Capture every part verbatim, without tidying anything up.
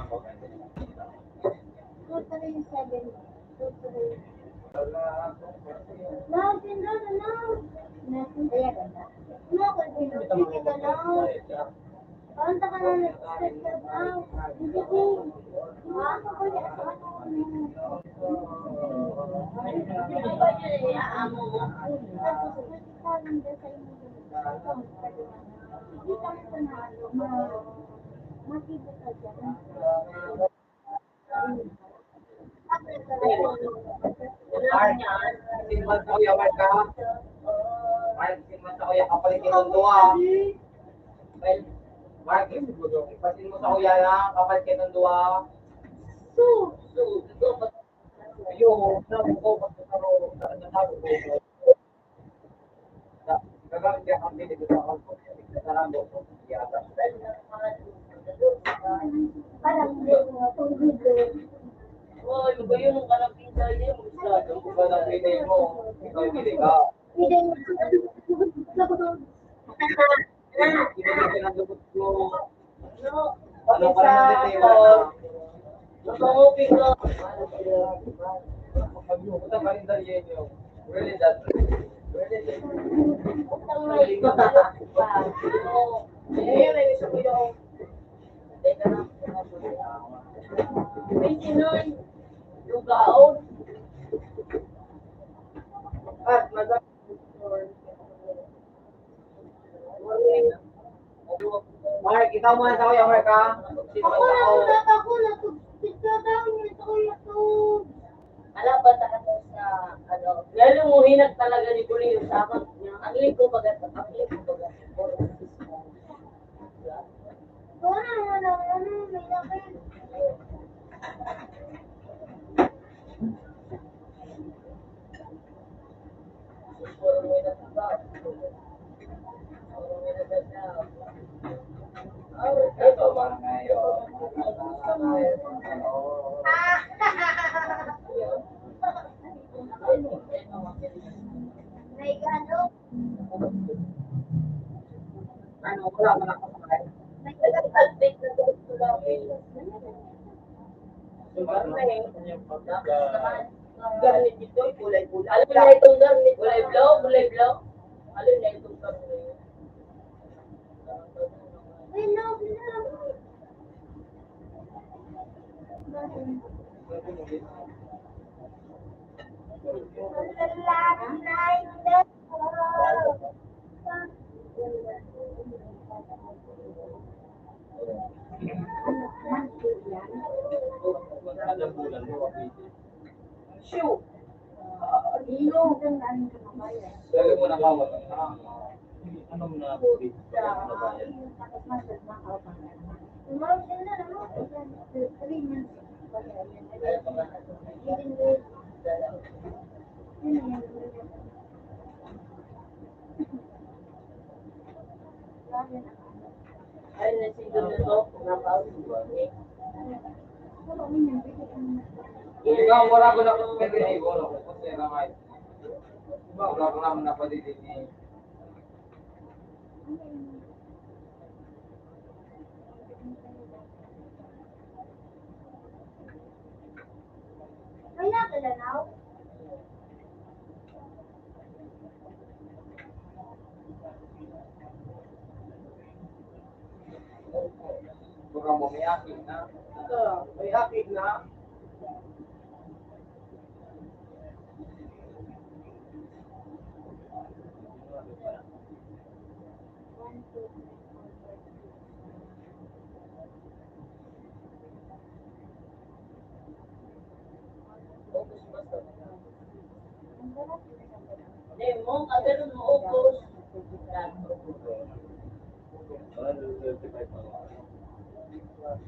Two three seven. Two three. Now, tinda na, now. Ayan, ganda. No, continue. Sige ka lang. Paano ka na nag-start ka now? Sige, sige. Ano ka ba niya? Ano ba niya inaamo mo? Tapos, may sasabi sa inyo. Hindi kami panalo. Ma-, masibo ka dyan. Mark, simbal sa Kuya Mark, ha? Mark, simbal sa Kuya, kapalit kitong duwa. Mark, ipasin mo sa Kuya na, kapalit kitong duwa. Su, su, su. Ayun, na, Ano pa naman sa table? Ang pangupit ko. Ang kalendaryo niyo. Where is that? Where is it? Ang may iba. Ayun, may isa ko yung, teka lang. May sinoy. Lugaon. At madami. Mark, ikaw muna sa Kuya Mark, ha? Ako na, ako na, ako na. Ito daw, ito ko na to. Ala, bata ka to sa, ano, lalo mo hinag talaga ni Bulyo sa akin. Ang liko bagat, ang liko bagat. Wala, wala, wala, may laki. Ano, wala man ako sa kanya. Nagkakapit na gusto namin. Garnet ito, kulay-kulay. Alam mo na itong garnet? Kulay blue, kulay blue. Alam mo na itong garnet? Shoo! Lalo mo na kawat ang tama. Ano na, ano na ba yan? Ay, nasigo na to. Napausok. Ikaw, wala ko na kung pwede na iwan ako. Kasi na nga, wala ko naman napadidin eh. May nakalanaw? Baka mo may aki na. Ito, may aki na.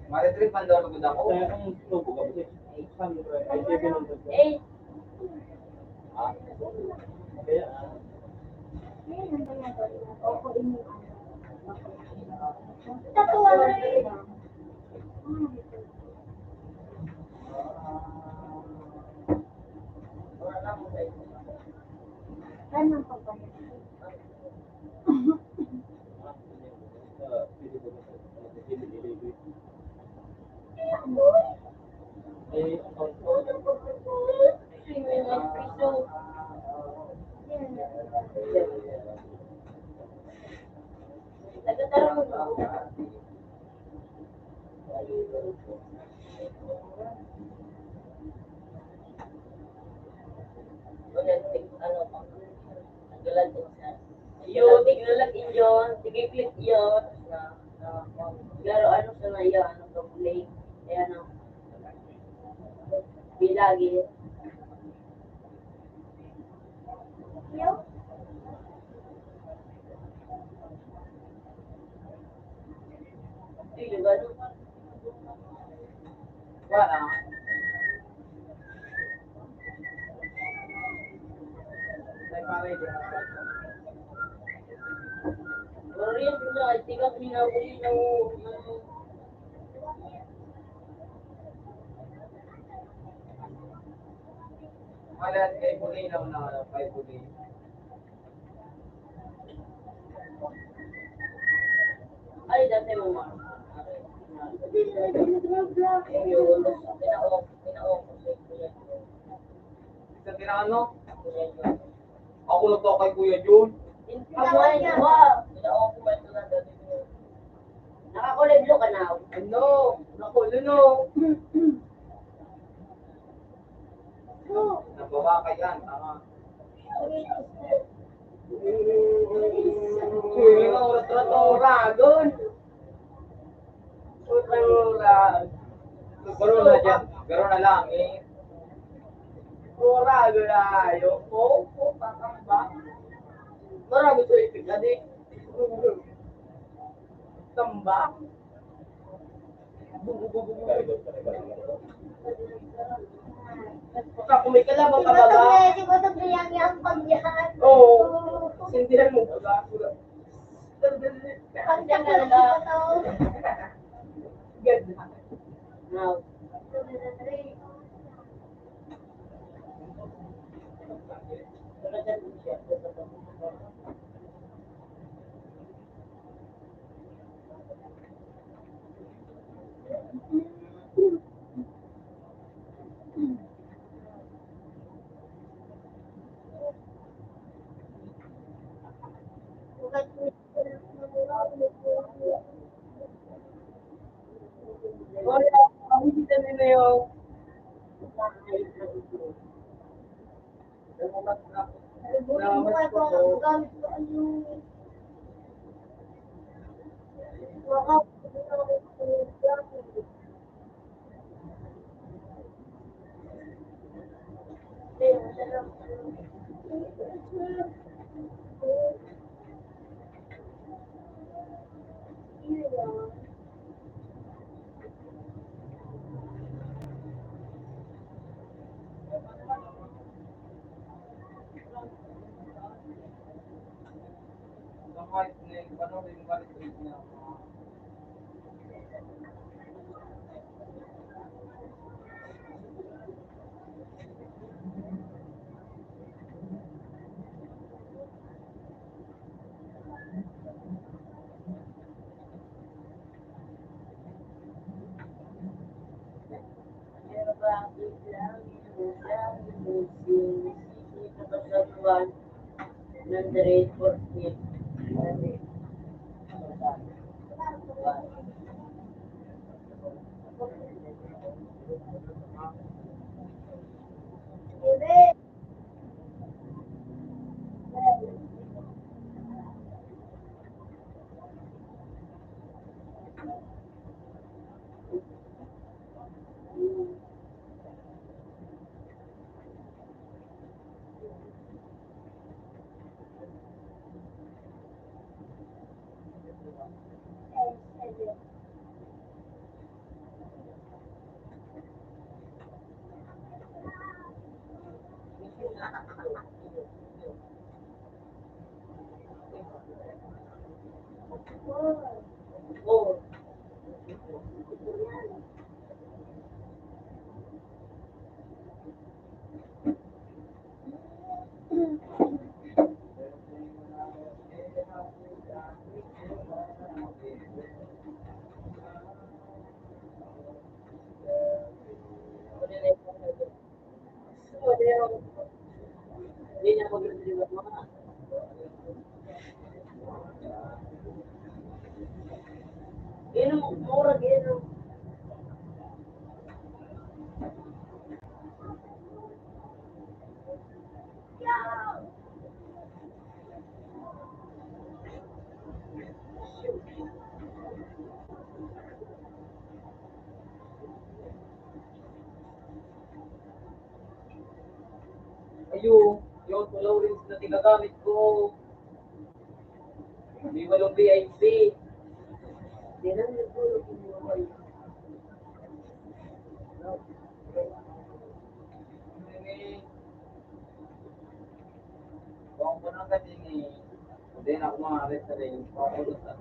Mare trip man daw, nagod ako. Kaya kung tubo ka, kasi eight hundred, ay, seven hundred. Eight. Ah. Kaya, ah. Tatuan na rin. Ano ang pagpapalagay? Yun, tiglalag yun. Sige, click yun. Pero ano siya na yun, ano, problema. Kaya na, bilagi. Dili ba, no? Wala. Pero yun, yun na, tigak ni na, uli na, Wala, kay Bulinaw na, kay Bulinaw. Ay, dati mo, ma. Sa Tirano? Ako na to kay Kuya Jun. Ako ay, wa. Nakakulay blue ka na. Ano? Naku, ano? Nabawa ka yan, tama. Uy, ang oras na to, Ragon. Oras. Garo na dyan. Garo na lang, eh. Oras, garo. Oh, oh, tatamba. Marami sa ipin, adi. Tamba. Baka kung may kalaban ka, baga. Di ba ito, di ba ito, di ba ito, di ba ito, di ba ito, di ba ito? Oo. Sindihan mo, baga. Ang sakit na ito. Ganda. Now. Hola, ang kita nila yung Yung, yung followings na ginagamit ko, may walong V I P. Yan ang nagtulog yung mga Kung ko nang kasi ni, hindi na ako maaari sa rin, paulit na.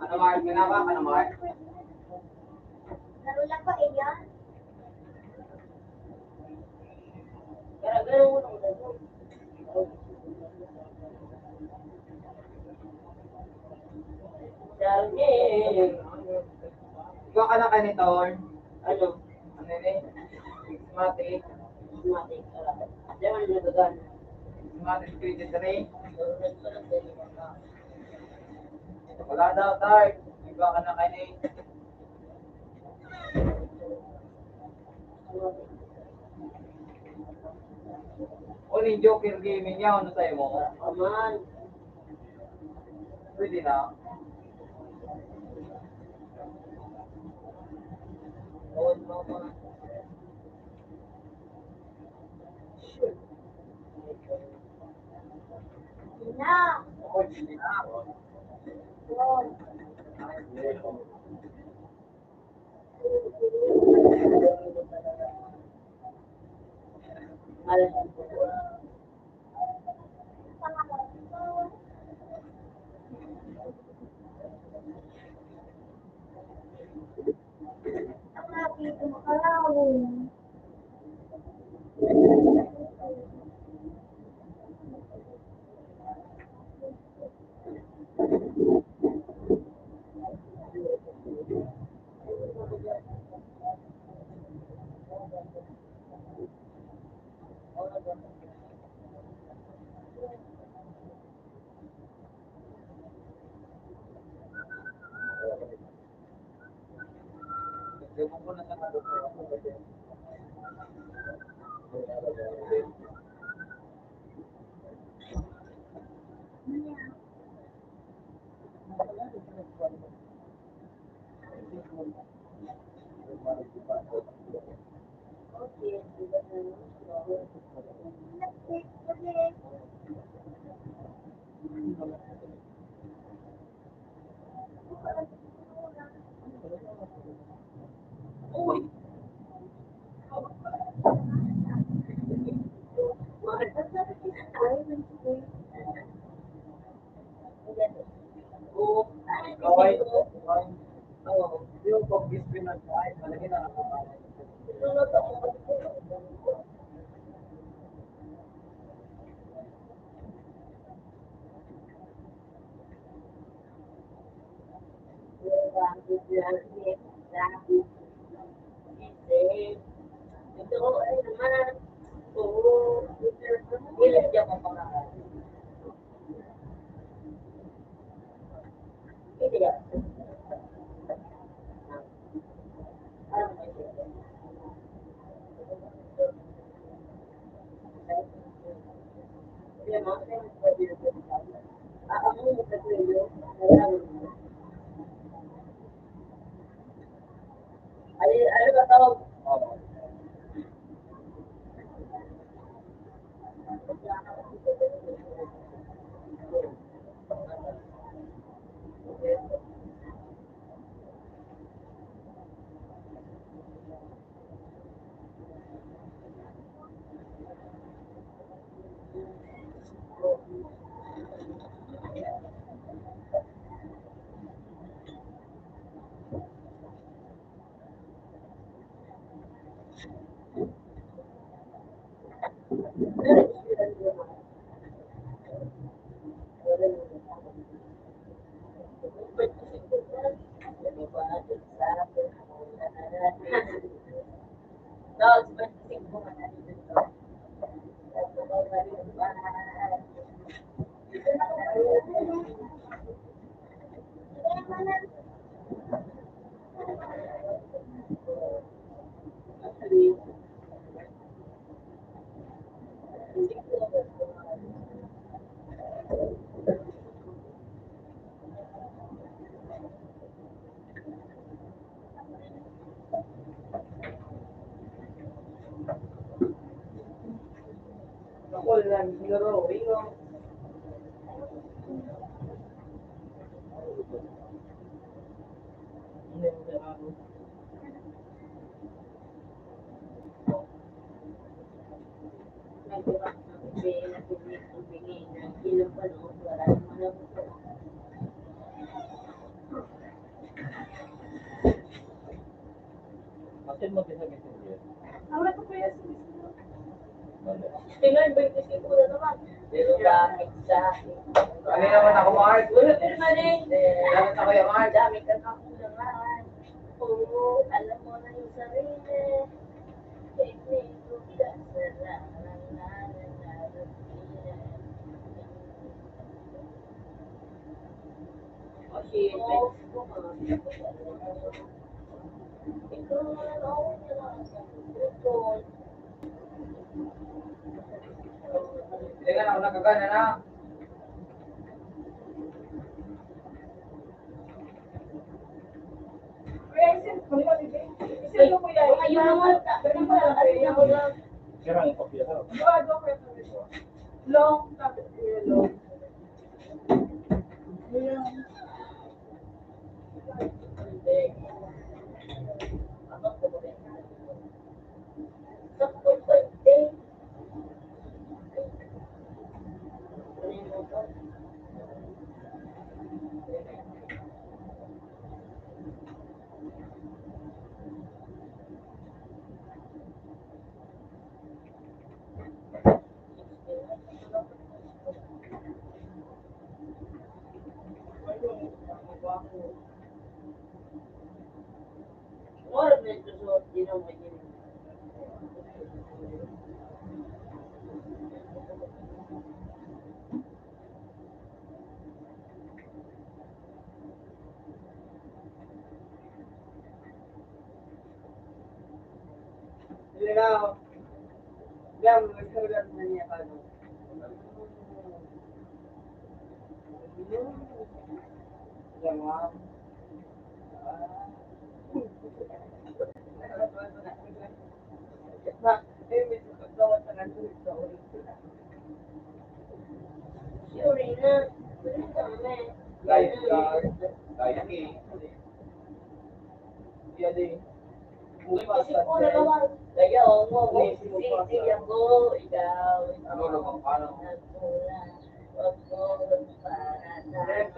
Ano, Mark? May nabak ka na, Mark? Laro lang pa, Elian. Ikaw ka na kaniton. Ano? Ano yun eh? Smarty. Smarty. Diyan ang lutugan. Smarty twenty-three. Wala daw, Tart. Ikaw ka na kaniton. O, ning Joker Gaming niya, ano sa'yo mo? Aman. Pwede na. Oo, mama. Sure. Na. Oo, sige na. Oo. Akin mo din sa messenger. Ang ako kaya sa messenger. Tingnan, twenty-six na naman. Pero bakit sa akin? Ano naman ako, Mark? Wala pa naman eh. Dapat ako yung Mark. Dami ka na naman. Oo, alam mo na yung sarili. Hindi ko kasalanan. O, shit. Teka lang, nagagana na. Ayun naman. Sira ang kopya ka. Long, tapos long. Sorry na. Sorry na kami. Lifeguard, diving. Yan eh. Kasi ko na naman. Kaya mo, si Sisi ako, ikaw. Ano naman ka, no? Nagkulang. Wag mo para na.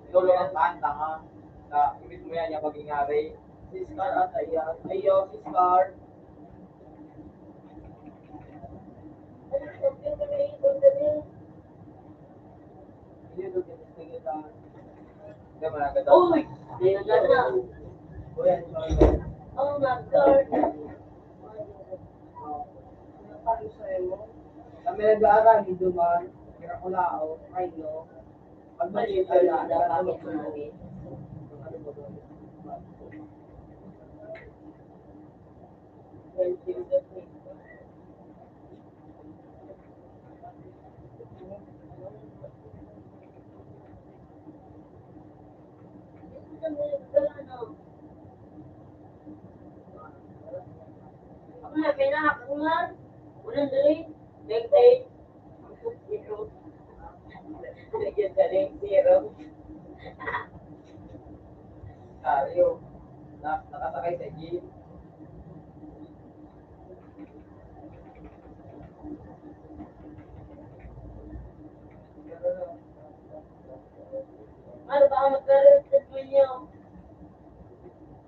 Lolo ang kanta, ha? Sa ibig mo yan, yung pag-ingari. Si Scar ata yan. Ayaw, si Scar. Uy! Ayan na. Oh my God! Kami nag-aaral, Duman, Miraculao, Rhino. Pag maliit ka na, dapat matuloy. Ako na, may nakakungan. Walang dali. Bentay. Medyo galing, zero. Tayo. Na, nakasakay sa jeep. Ano ba ang magkaroon sa inyo?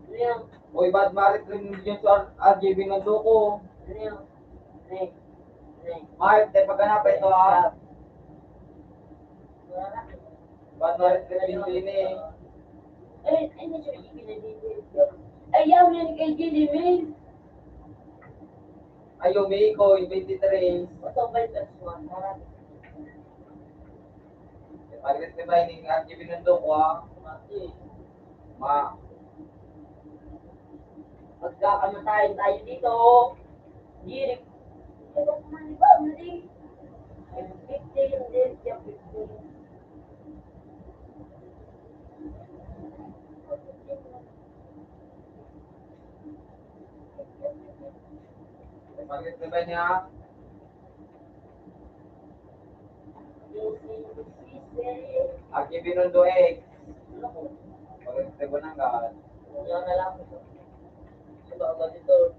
Ano yan? Uy, ba't marit rin yun sa R J B ng loko? Ano yan? Ano yan? Mark, tayo paghanap ito, ha? Ba't na rin pinili ni? Ay, ay, medyo pinili. Ayaw niya ni kay Jilly, men. Ay, Yumi ko, yung twenty-three. Ito ba yung first one? Pag-respect ba yung Archie Binondo ko, ha? Ma. Magkakamatayan tayo dito. Diri. Ito naman, di ba? Hindi. Fifteen, hindi siya fifteen. Bakit na ba niya? Aki Binondo X. Bakit na ba nang gaan? Yan na lang. Iba ba dito?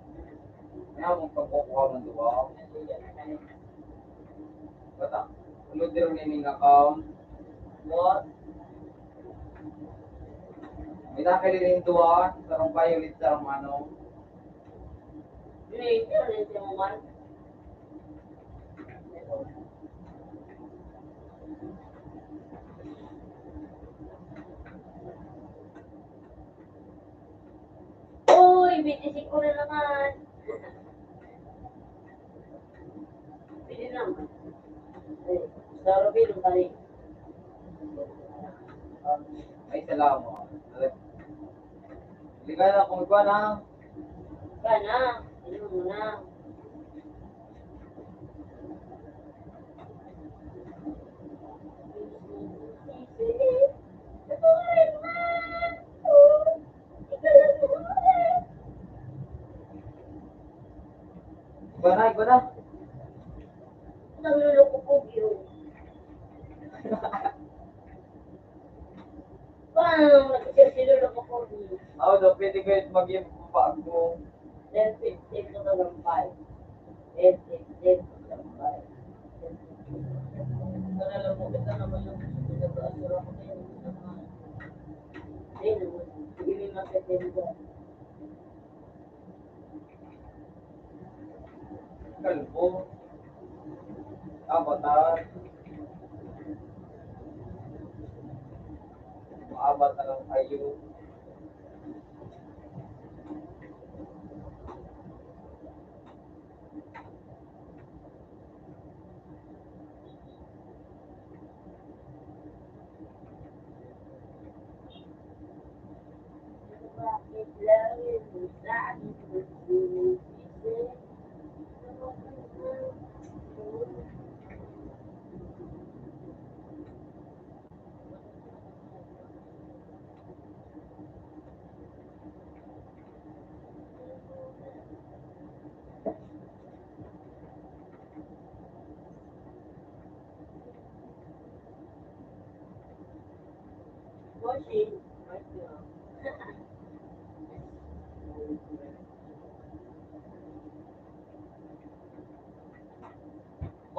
Kaya mong pagkukuha ng duwa? Bata, ano din ang naming account? What? May nakalilintuan, sarang violet, sarang ano. Hindi, hindi, hindi mo man. Uy, binisi ko na naman. Pwede naman. Ay, sa Robin, ang tayo. Ay, salamat. Ligaya akong iguana. Ka na. Inom mo na. Iguana, iguana. Ang luloko ko, yun. Paano nagsisilolo ko po? Ako daw, pwede ko yung mag-, bago. Ten fifteen to the five. Ten fifteen to the five. Ito na lang po, ito naman yung pinag-aasura ko ngayon. Ayun, hindi may magkatendo. Kalbo. Avatar. Avatar ang kayo.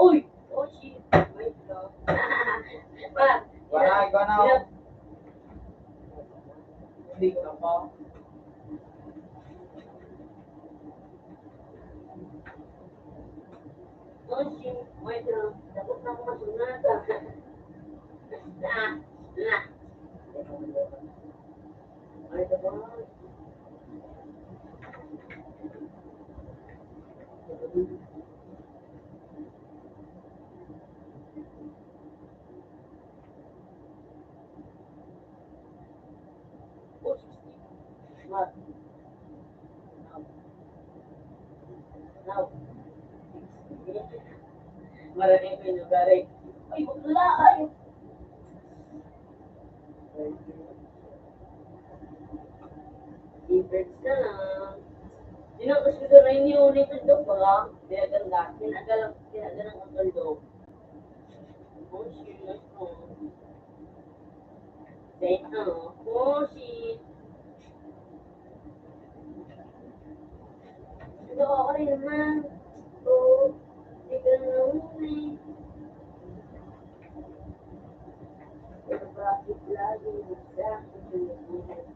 Uy! Oh, shit! Wait lang. Pa, wala, ikaw na, oh. Hindi ka pa. Oh, shit! Wait lang. Tapos na ako masunod. Ah, ah. Wait lang. Marami ko yung lugar eh. Ay, bakla ay! Difference na lang. Yun ang gusto ko na yung unit ito pa. Pinaganda. Pinaganda. Pinaganda ng kondo. Oh, shit. Teka, oh, shit. Ito ako rin naman. Oh, hindi ka na nahuli. Pero bakit lagi sa akin yung buhay?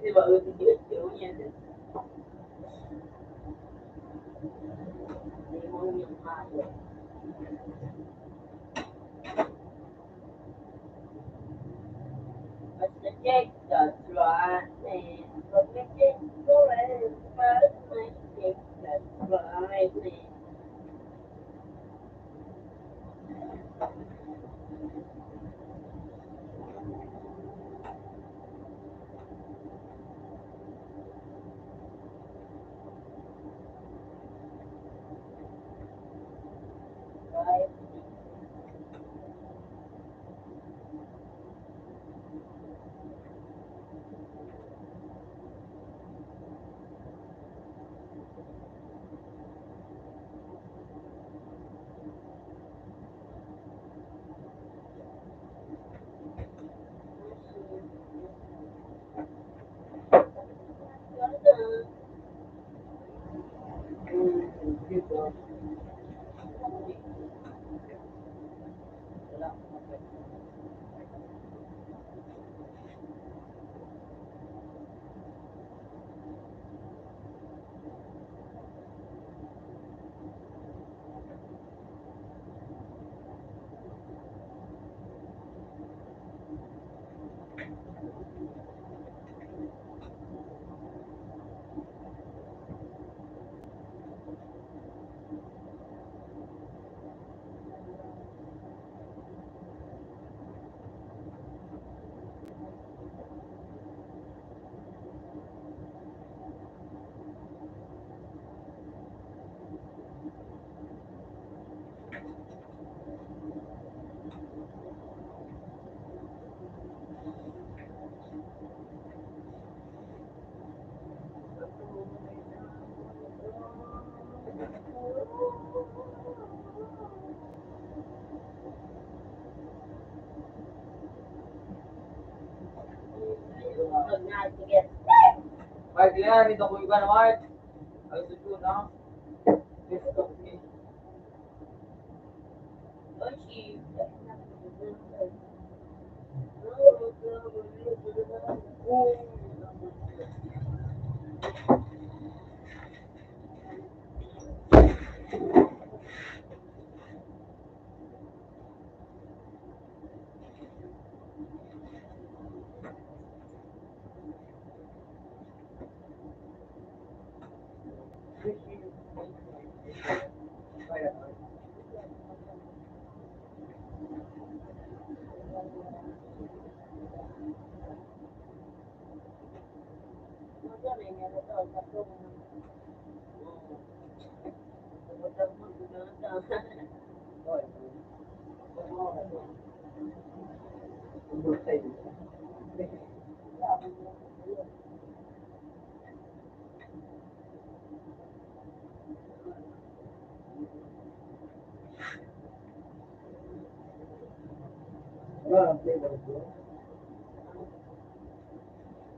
Di ba? Uti-uti yan. Demonyong hayop. Basta check, that's right, man. Pag may check, go ahead. Pag may check, that's right, man. Mark, yan, dito ko iba na Mark. Alas otso na. Dito ko.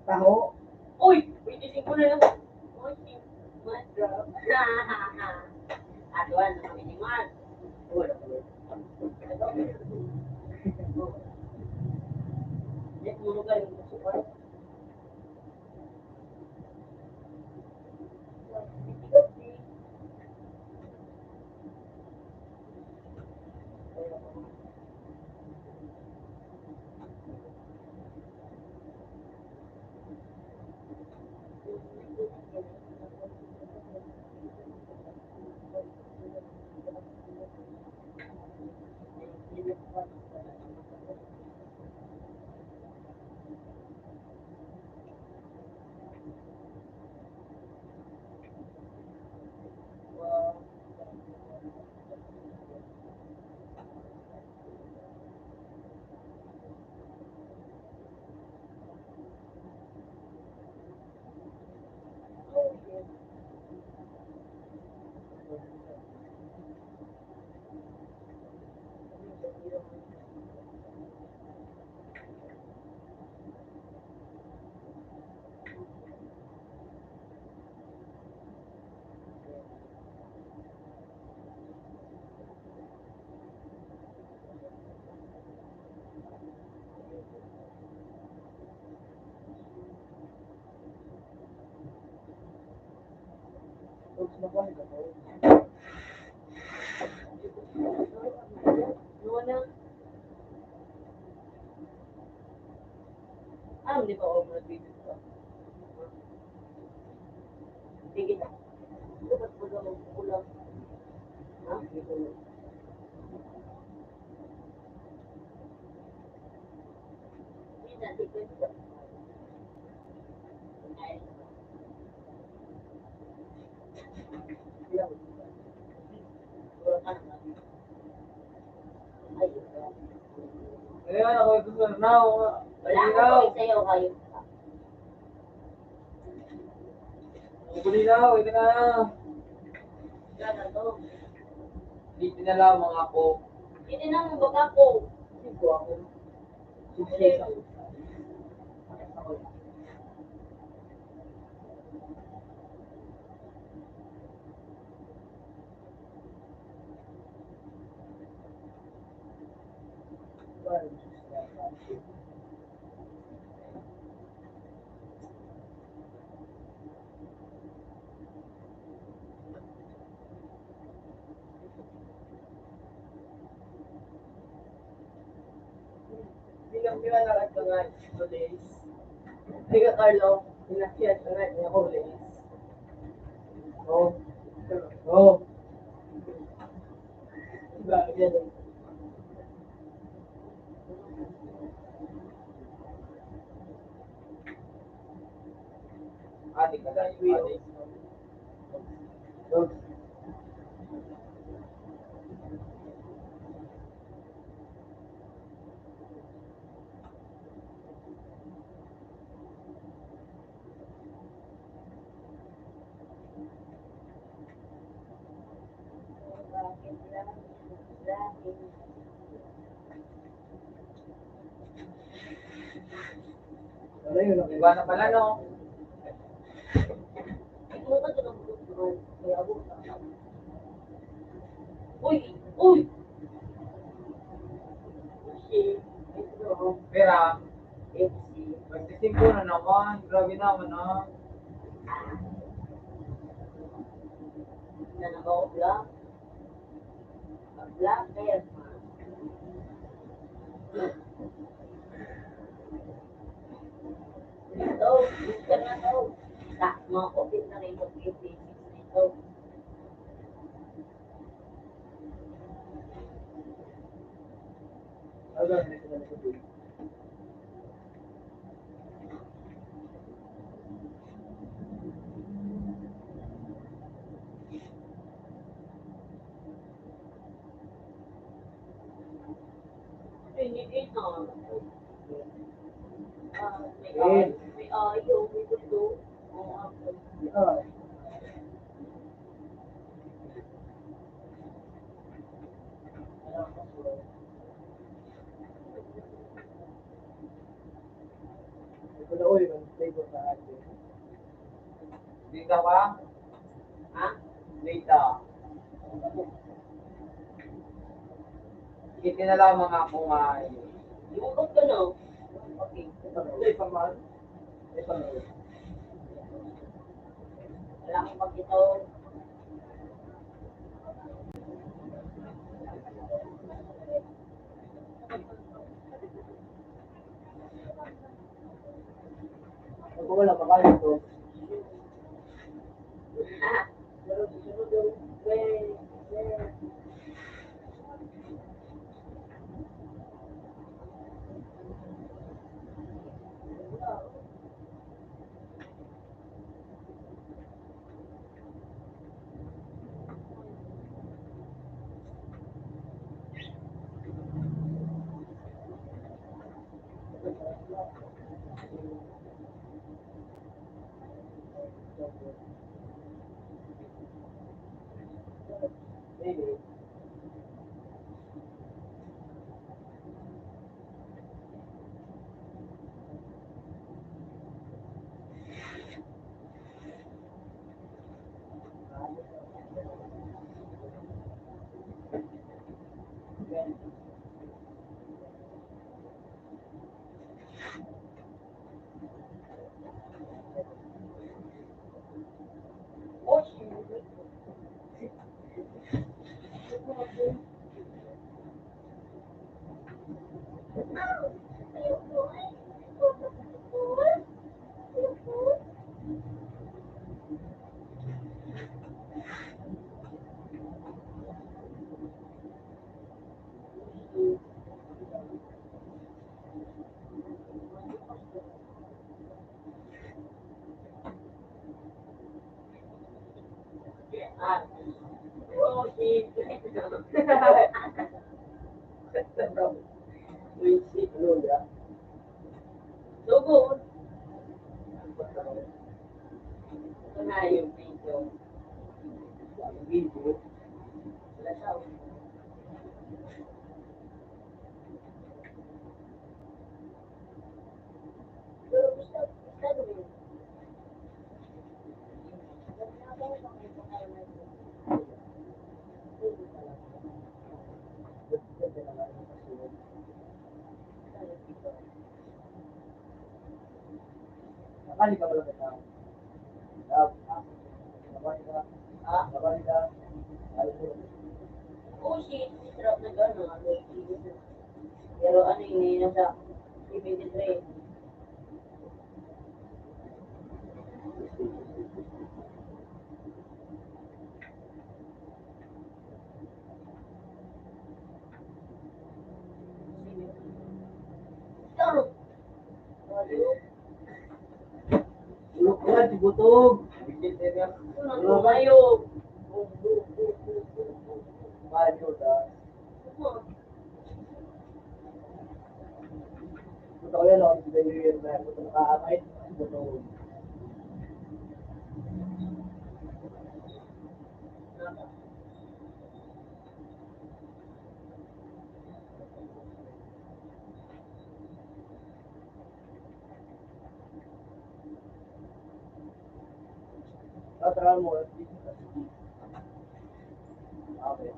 Taho. Uy! Twenty-five na lang. Uy, mas, bro. Aduan na kami ni Mark. Wala pa. Ito. Hindi, puro ka rin. Ano, di ba, over dito? Sige na. Dapat mo daw kulang. Ha? Sige na, sige na. Ayan, ako ito sa Arnao. Wala akong Arnao. Pagsayaw kayo. Ako Arnao, ito na. Yan na to. Dito na lang, mga ako. Dito na, mga ako. Dito ako. Success. Pinapira na lang ito nga, Carlo. Pinapira na lang ito nga, Carlo. Oh. Oh. Iba na pala, no? Uy! Uy! Pera. Magsisimpo na naman. Grabe naman, ah. Nanakaw lang. Black hair. Ito, gusto na to. Sa mga COVID na rin, COVID na ito. Ito na, uy, ang flavor sa atin. Dito ba? Ha? Dito. Hindi na lang mga kumain. Lungkot ka, no? Okay. Hindi pa man. Hindi pa man. Wala akong pagkitaw. Pag wala, makain ito. Sugo. Ito na yung video. Video. Nakali ka pala sa tao. Love. Nakali ka. Ah? Nakali ka. Ayos mo. Oo, si, si Trap na gano'n, ano, pero ano, yun, yun, nasa seventy-three. Lukad, butog. Mayo. Mayo, da. Totoo yan, oh. Hindi yun na, ito nakaamay. Butog. Patramo, sige. Okay.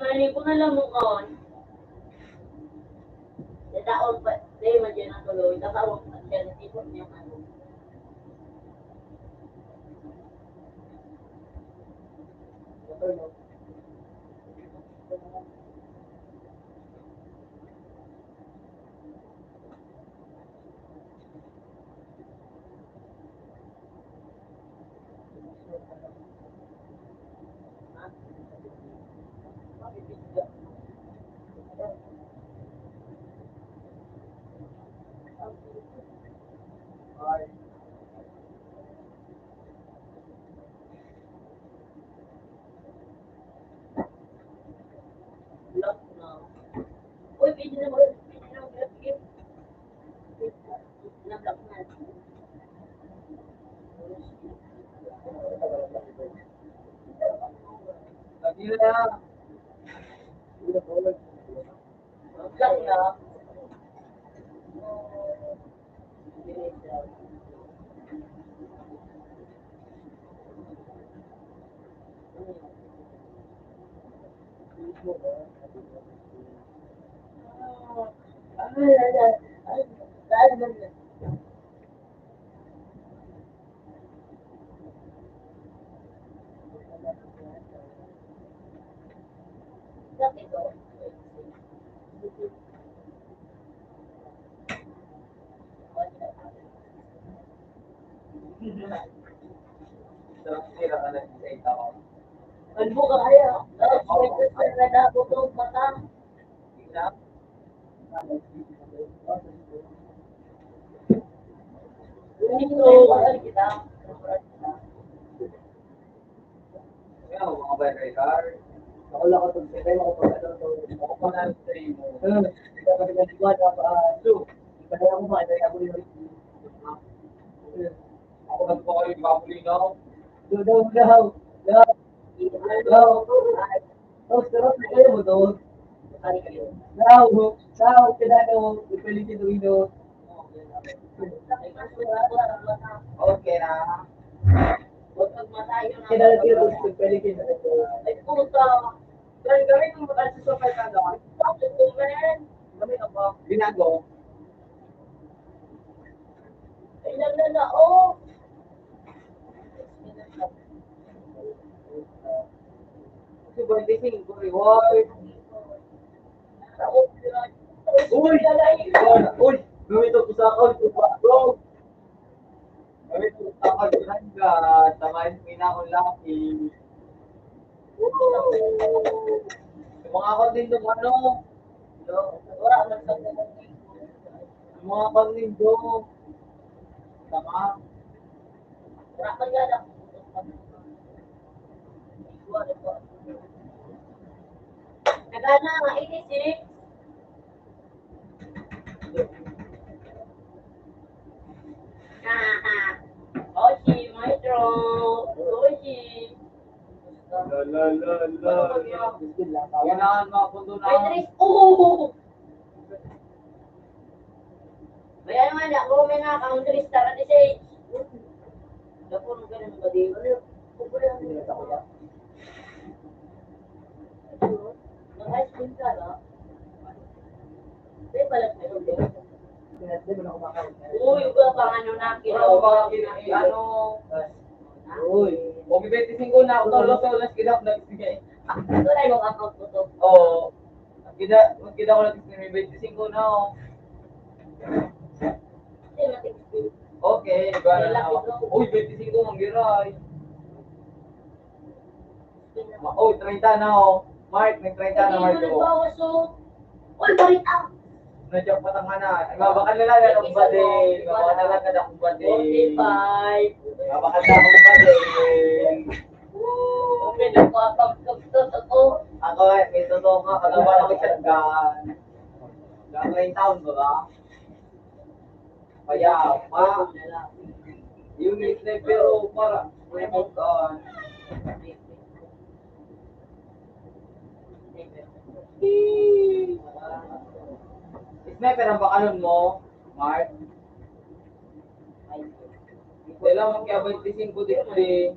Mali ko na lang mo kon. Dadaon pa, dahil man dyan ang tuloy, nakawag pa siya, natipon niya ano. Ang buka kaya, tapos may gusto na dapat ang mata. Ito, Kaya ako, mga bay, kay Car. Ako lang ako, kaya ako pag ano, to. Ako pa na sa imo. Hmm. Ikaw pa rin, di ba, dapat, ah, so, iba na ako, mga, kaya ako yung, hmm. Ako nagpapalibabuli na ako. Daw, daw, daw. Daw. Daw. Daw, sarap na kayo mo, daw. Daw, daw, kailangan mo, ipalitin mo, ino. Okay na. Kailangan mo, ipalitin mo. Ay, puta. Dahil galing mo, dahil sa sobrang tanda. Bakit mo, man? Kami na ba? Binago. Ay, na, na, na, oh. Kasi twenty-five, reward. Uy! Uy! Gawin ito po sa account ko, bro. Gawin ito po sa account ko, hanggang tamahin ko na akong laki. Yung mga account din ng ano, yung mga account din doon. Tama. Nagana, eighty-six. Oshi, maestro. Oshi. La, la, la, la. Kailangan mapundo na. May tres. Oo! May ano nga niya, kung may nga, country star, at the same. Dapo nung ganun ba, di? Ano yun? Mag-ice cream ka, no? May balat na yun, di ba? Uy, wala pang ano na, Wala kilo. Pang ano, Uy. O, may twenty-five na ako, tolo, tolo, sige, ako nagbigay. Ito na yung account ko to. Oo. Kita, kita ko lang may twenty-five na, oh. Hindi, matigas. Okay, iba na Wala lang ako. Ito. Uy, twenty-five, manggiray. Ma-, uy, treinta na, oh. Mark, may treinta na, Mark, oh. Uy, barit ang Nadya pa tanga na. Mabakan na lang akong bade. Mabakan na lang akong bade. Forty-five. Mabakan na akong bade. Okay na po, ang pagkagtot ako. Ako, eh, may totoo ka. Kagawa ako shotgun. Gagawin taon ba ba? Kaya, pa. Yung sniper, oh, para. May pagkaan. Sniper ang bakalon mo, Mark? Dahil lang magkaya twenty-five dito eh.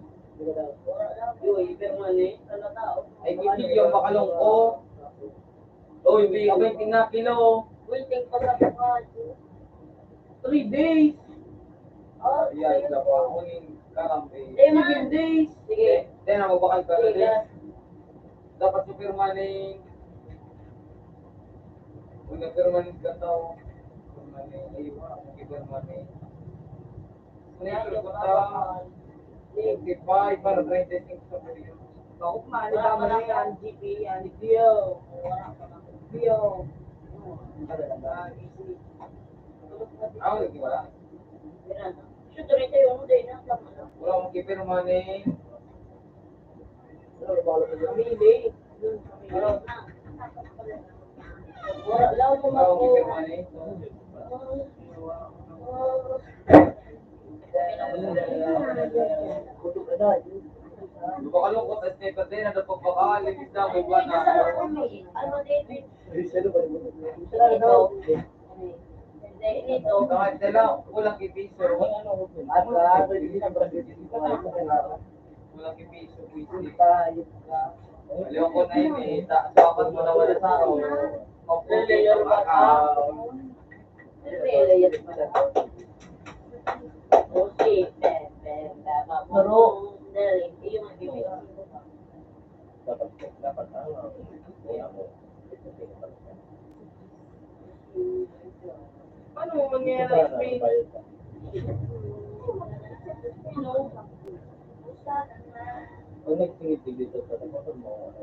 Ay, video ang bakalon ko. Uy, may twenty na kilo. Waiting pa sa bukas. Three days. Oh, Ayan, isa pa. Uning kakampi. Eh, ma. Seven days. Sige. Then, ako bakal ka Sige. Dapat superman eh. Kung nagperman ka tao, perman eh. Ayun, perman eh. Kung nagperman ka tao, Fifty-five para treinta y cinco sa Korea. Bakit man, di ba, man, ang G P, ang G P O. G P O. Ah, easy. Ah, wala, di ba? Yan. Shoot, tuloy tayo, ano, dahil na, tama na. Wala akong keeper money. Wala, wala, wala. Pamili. Makalungkot at may patay na napagpakaal, imbis na may buwan na. Kahit nila, walang ipiso. Walang ipiso, buwisit. Ayoko na yun eh. Sa, sa akin mo na wala sa ako. Maputi yung account. Pero, dapat, dapat, ah, Paano mo mangyayari? Pag nagsingit-singit dito sa tapat mo,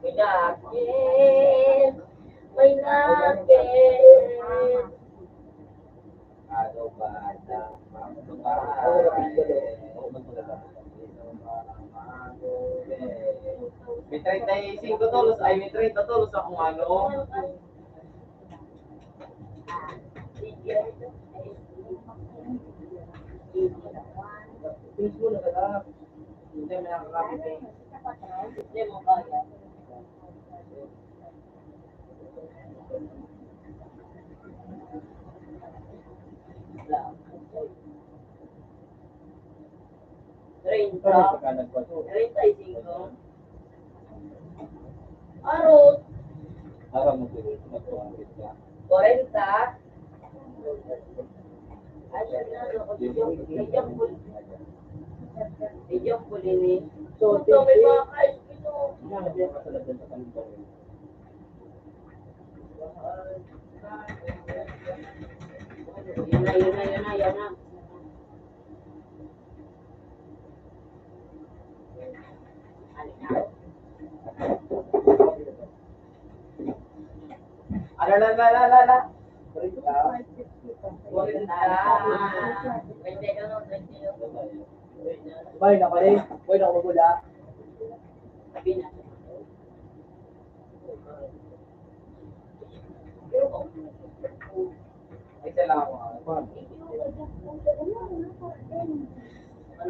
May nakin, may nakin. Ano ba na May treinta y cinco tolos, ay, may treinta tolos akong ano. Hindi mo na talaga. Hindi mo na kami. Hindi mo kaya. Treinta. Treinta y cinco. Arot. Aram mo, sir, nagpapakit ka. Kwarenta. Ay, siya na, ano, medium, medium full. Medium full ini. So, ito, may mga kais ito. Yan, yan, kasalad sa kanila. Yan na, yan na, yan na, yan na. Ala, la, la, la, la, la. Bay, na pala eh. Bay, na ako magula. Ay, salamat.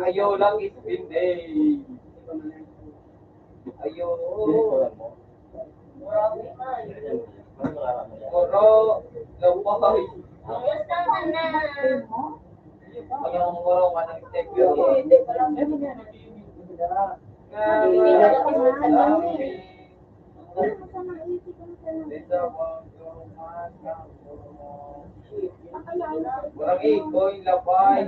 Ayaw lang, it's been days. Ayaw. Oro, lampay. Ayaw, oro, manang. Walang ikoy, labay.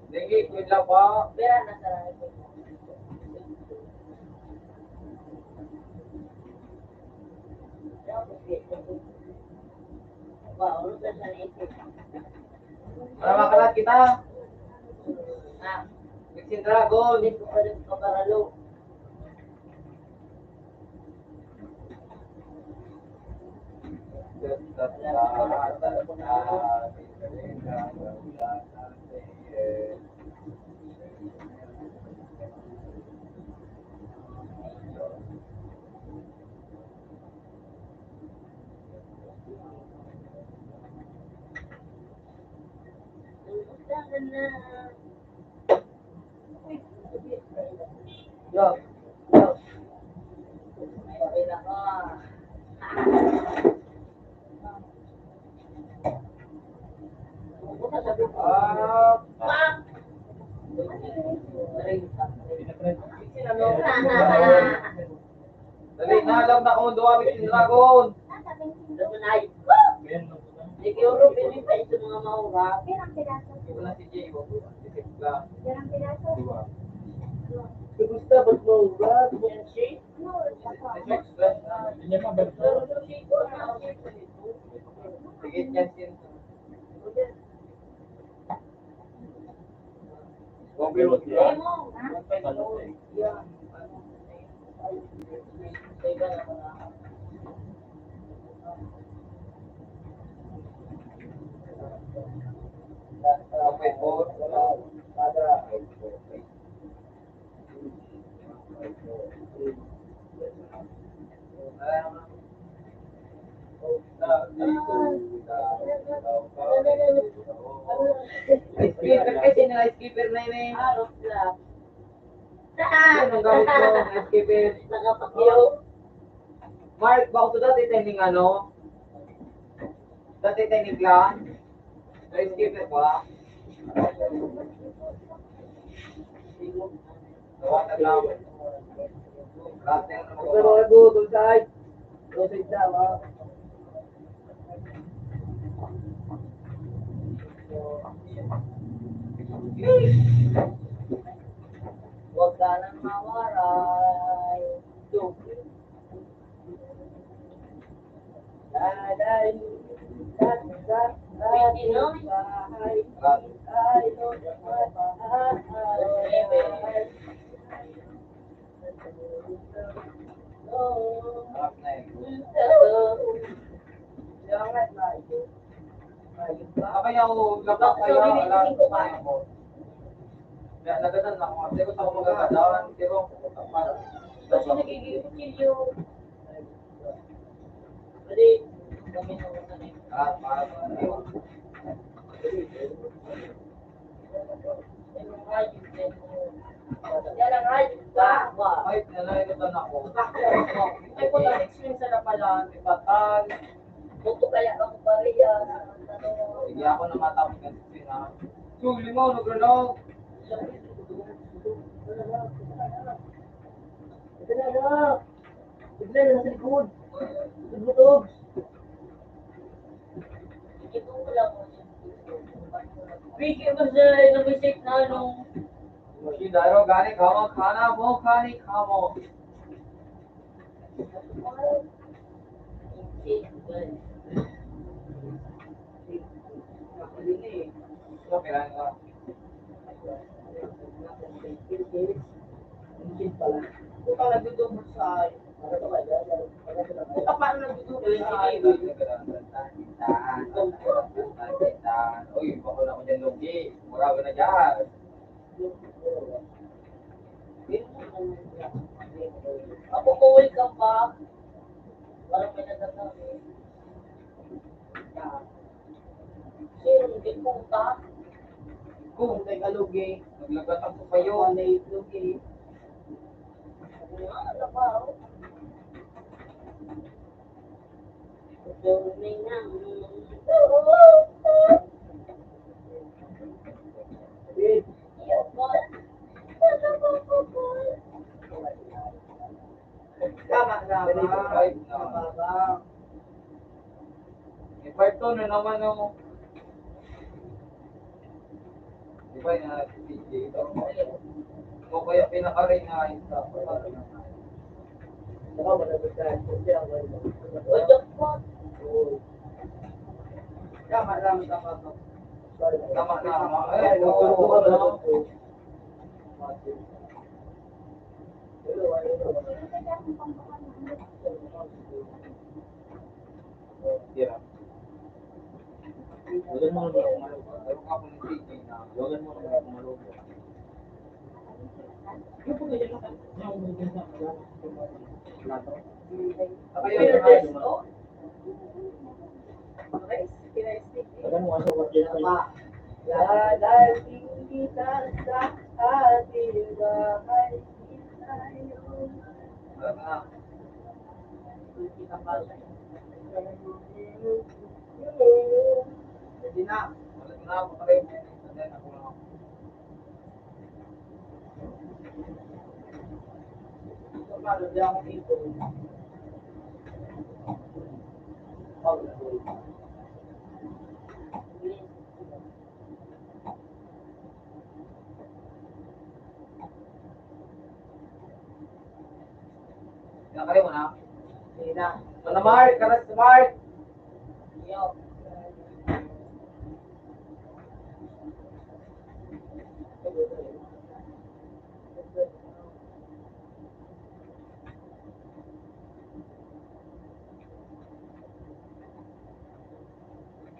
Dengue, kuya pa. Para makalat kita. Mixing Dragon. Dali na, alam na akong duwa, Mixing Dragon. Siguro, pinipay sa mga maura. Pirang piraso. Wala si Jay, wag mo. Pirang piraso. Diba? Kumusta? Ba't maura? Yan si? Ano oras na po? Hindi niya mabalik. Sige, yan si. Skipper kasi na skipper na yun eh. Yan ang gamit ko, skipper. Nakapakyaw. Mark, bako to dati training ano? Dati training lang. Skipper ko ha. Pero ito, itong side. Itong side na, ha? Huwag ka nang mawaray. Joke. Kaya ako, lapak kayo, alam ko. Kaya nagadan ako. Hindi ko sa mga gagawan, hindi ko. Kasi nagiging kutsilyo. Pwede, kami na muna eh. Ah, para sa mga iwan. Yan ang hayop ba? Ay, nalayo na ako. Ay, kung na-experience na pala, di ba, tal? Buto kaya ako pare yan. Ano? Hindi ako na matapos ng sina. Yung lima, ano, gano'n? Ito na, ano? Bigla na sa likod. Butog. Piki mo sa nabisik na ano. Daro gani kamo, kana mo, kani kamo. Okay lang ka. Puta, nagdudubol sa akin. Puta, paano nagdudubol sa akin? Uy, bakul ako dyan, Logi. Mura ka na dyan. Ako, welcome back. Parang may nagsasabi. Sino, di puta? Kung kay Kalugi, naglagat ang papayo. Wala yung Lugi. Ano nga, ano ba, oh? Ito na nga. Tama na ba? Five na. Tama ba? May five two na naman, oh. Di ba, na, dito, o kaya pinaka-ring na isa. Baka managot tayo. Hindi ako. Tama lang, tama to. Tama na, tama. Ay, oo, oo, oo. Tira. Huwag mo naman ako malubo. Huwag mo naman ako malubo. Dadating kita sa ating bahay. Hindi na. Wala na ako pala yung Nakalimutan na. Sige na. Wala, Mark. Karas, Mark. Yo.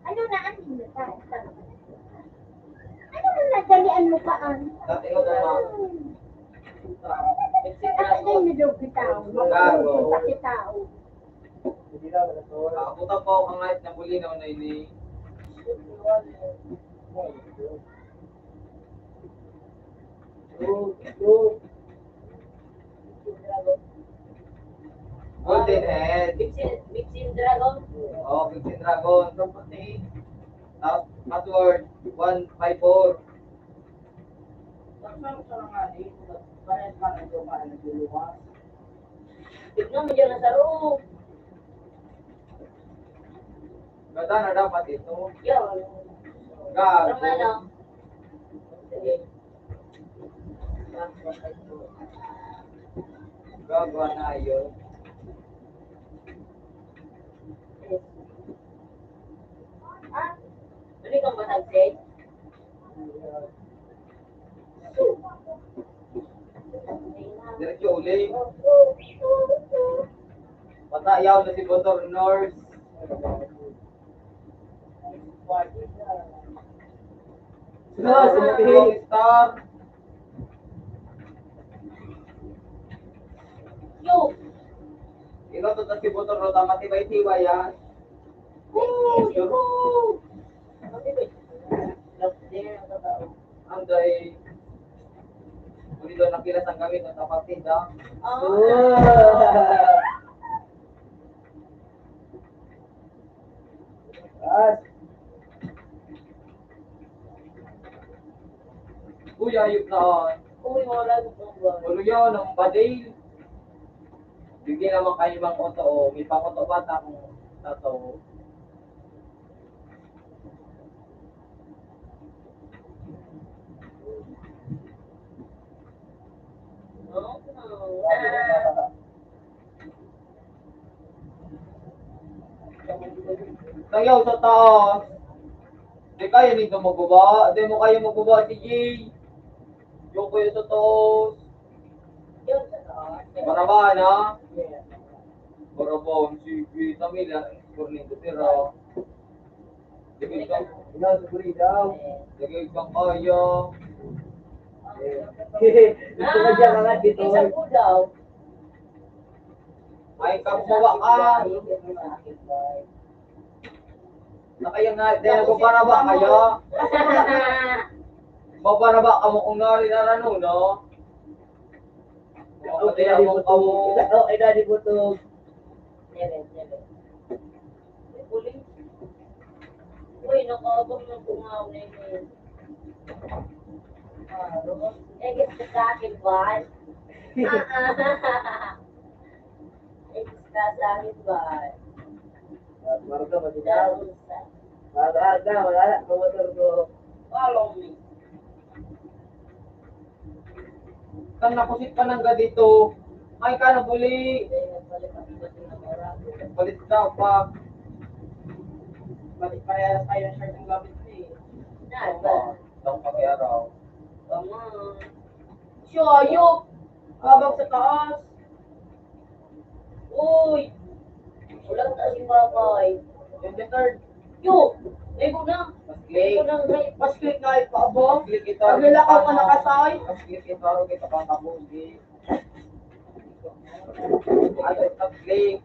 Ano na ang inyo pa? Ano mo nadalian mo pa, an? Dati ko na, ah, Mexican Ako din yung bitaw. Gago. Ang bitaw. Ah, puta pa ako kangait na bulinaw na ini. Golden Head. Vixen, Vixen Dragon. Oh, Vixen Dragon. Tapos, password, one five four. Tignan mo dyan ang sarong. Ganda na dapat ito. Yo. Gago. Hermano. Sige. Gago na yun. Ah, ano kang matagse? Diretso uling. Patayaw na si Botor North. Sila, sila, sila. Star. Yo. Ino to si Botor North, ang matibay-tibay yan. Woo! Yo. Matibay. Love there, ang totoo. Anday. Uli doon nakilas ang gamit ng kapatid, ha? Ah. Wow. Yes. Uy, ayop na, ah. Uy, wala na pong buwan. Ulo yun, ang badil. Bigyan naman kayo mang oto, oh. May pangoto bata kung tato. Sayaw sa taas. Di kaya nito magbaba. Di mo kaya magbaba, sige. Yung kayo sa taas. Yun, sa taas. Barabaan, ha? Yes. Barabaan, sige. Tamila, Cornito, tira. Sige, ikaw. Ikaw, sige, ikaw. Sige, ikaw, kaya. Eh, gusto ko dyan, mga dito. Isa po daw. Ay, kabuwa ka. Na kaya nga, dahil magbaraba kayo. Magbaraba ka mo kung nari na ano, no? Kung pati ako mo. Okay, Daddy Butog. Uy, nakaabang ng bungaw na yun. Eh, gusto sa akin, Bal. Eh, gusto sa akin, Bal. Marga, matigaw. Marga, wala na. Ang motor ko. Follow me. Kan nakusit pa nang gadito, ay ka na buli. Balik daw pa. Balik pa rin tayo sa shirt ng gamit ni. Yan, ba? Daw pa kaya raw. Tama. Siya, ayok. Habang sa taas. Uy! Walang taas yung babay. Yung the third. Yo! Ligo na! Mas click. Ligo na, right. Mas click nga ito, abo. Mas click ito. Paglilakaw ka nakasay. Mas click ito, aro kita pang kabugi. Ato, mas click.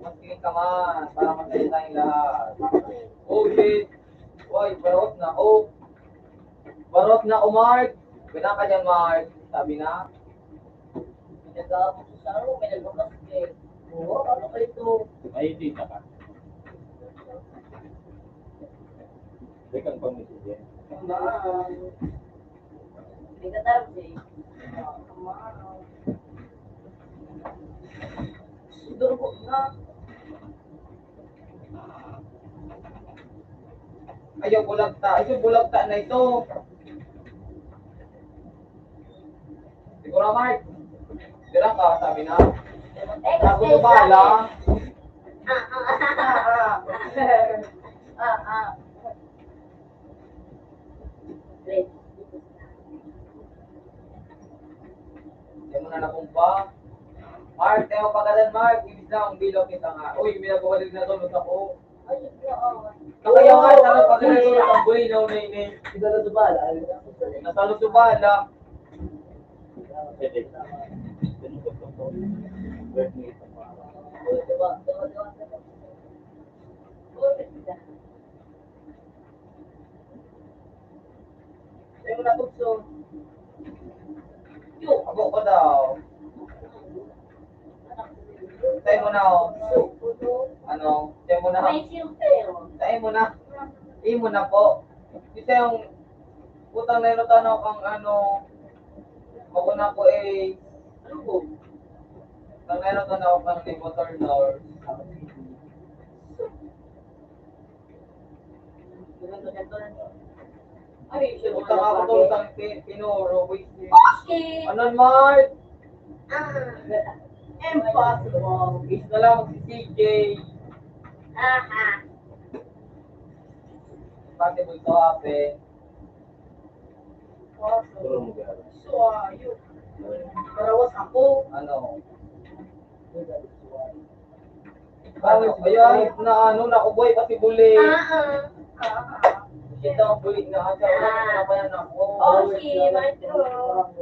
Mas click ka man, para masaya tayong lahat. Oh, shit. Uy, barot na. Oh. Barot na, oh, Mark. Pila ka dyan, Mark? Sabi na. Pinag-aabot ko sa araw, may nagbakas eh. Oo, ano ba ito? Ay, hindi ka. Hindi kang pamilya. Hindi ka tawag eh. Durgo na. Ayaw bulagta. Ayaw bulagta na ito. Siguro, Mark. Dira ka, sabi na. Ako sa bala. Ah, ah, ah. Ah, ah. Di mo na nakumpa. Mark, tayo pagalan, Mark. Ibig na ang bilaw kita nga. Uy, may nagkakalig na to, ako. Kaya nga, sana pag-alis ko, ang bulinaw na ini. Nasalo sa bala. Sa'yo na, Bugso. Yo, abo ko daw. Sa'yo mo na, oh. Ano? Sa'yo mo na. May silbi, oh. Sa'yo mo na. Imo na po. Isa yung utang na inutang ako kang ano, ako na po eh. Ano po? Utang na inutang ako kang ni Motor Lord. Ay, siya. Utang ako tol sa pi-, Pinoro, wait. Okay. Anon, Mark? Ah. Impossible. Is na lang si C J. Aha. Pati mo ito, ate. Impossible. So, ah, yun. Karawas ako. Ano? Ano, ayan, na ano, nakuboy pa si Buli. Ah, ah. Ah, ah. Kita ang Buli na ata. Ah. Ano pa yan ako? Okay, my God.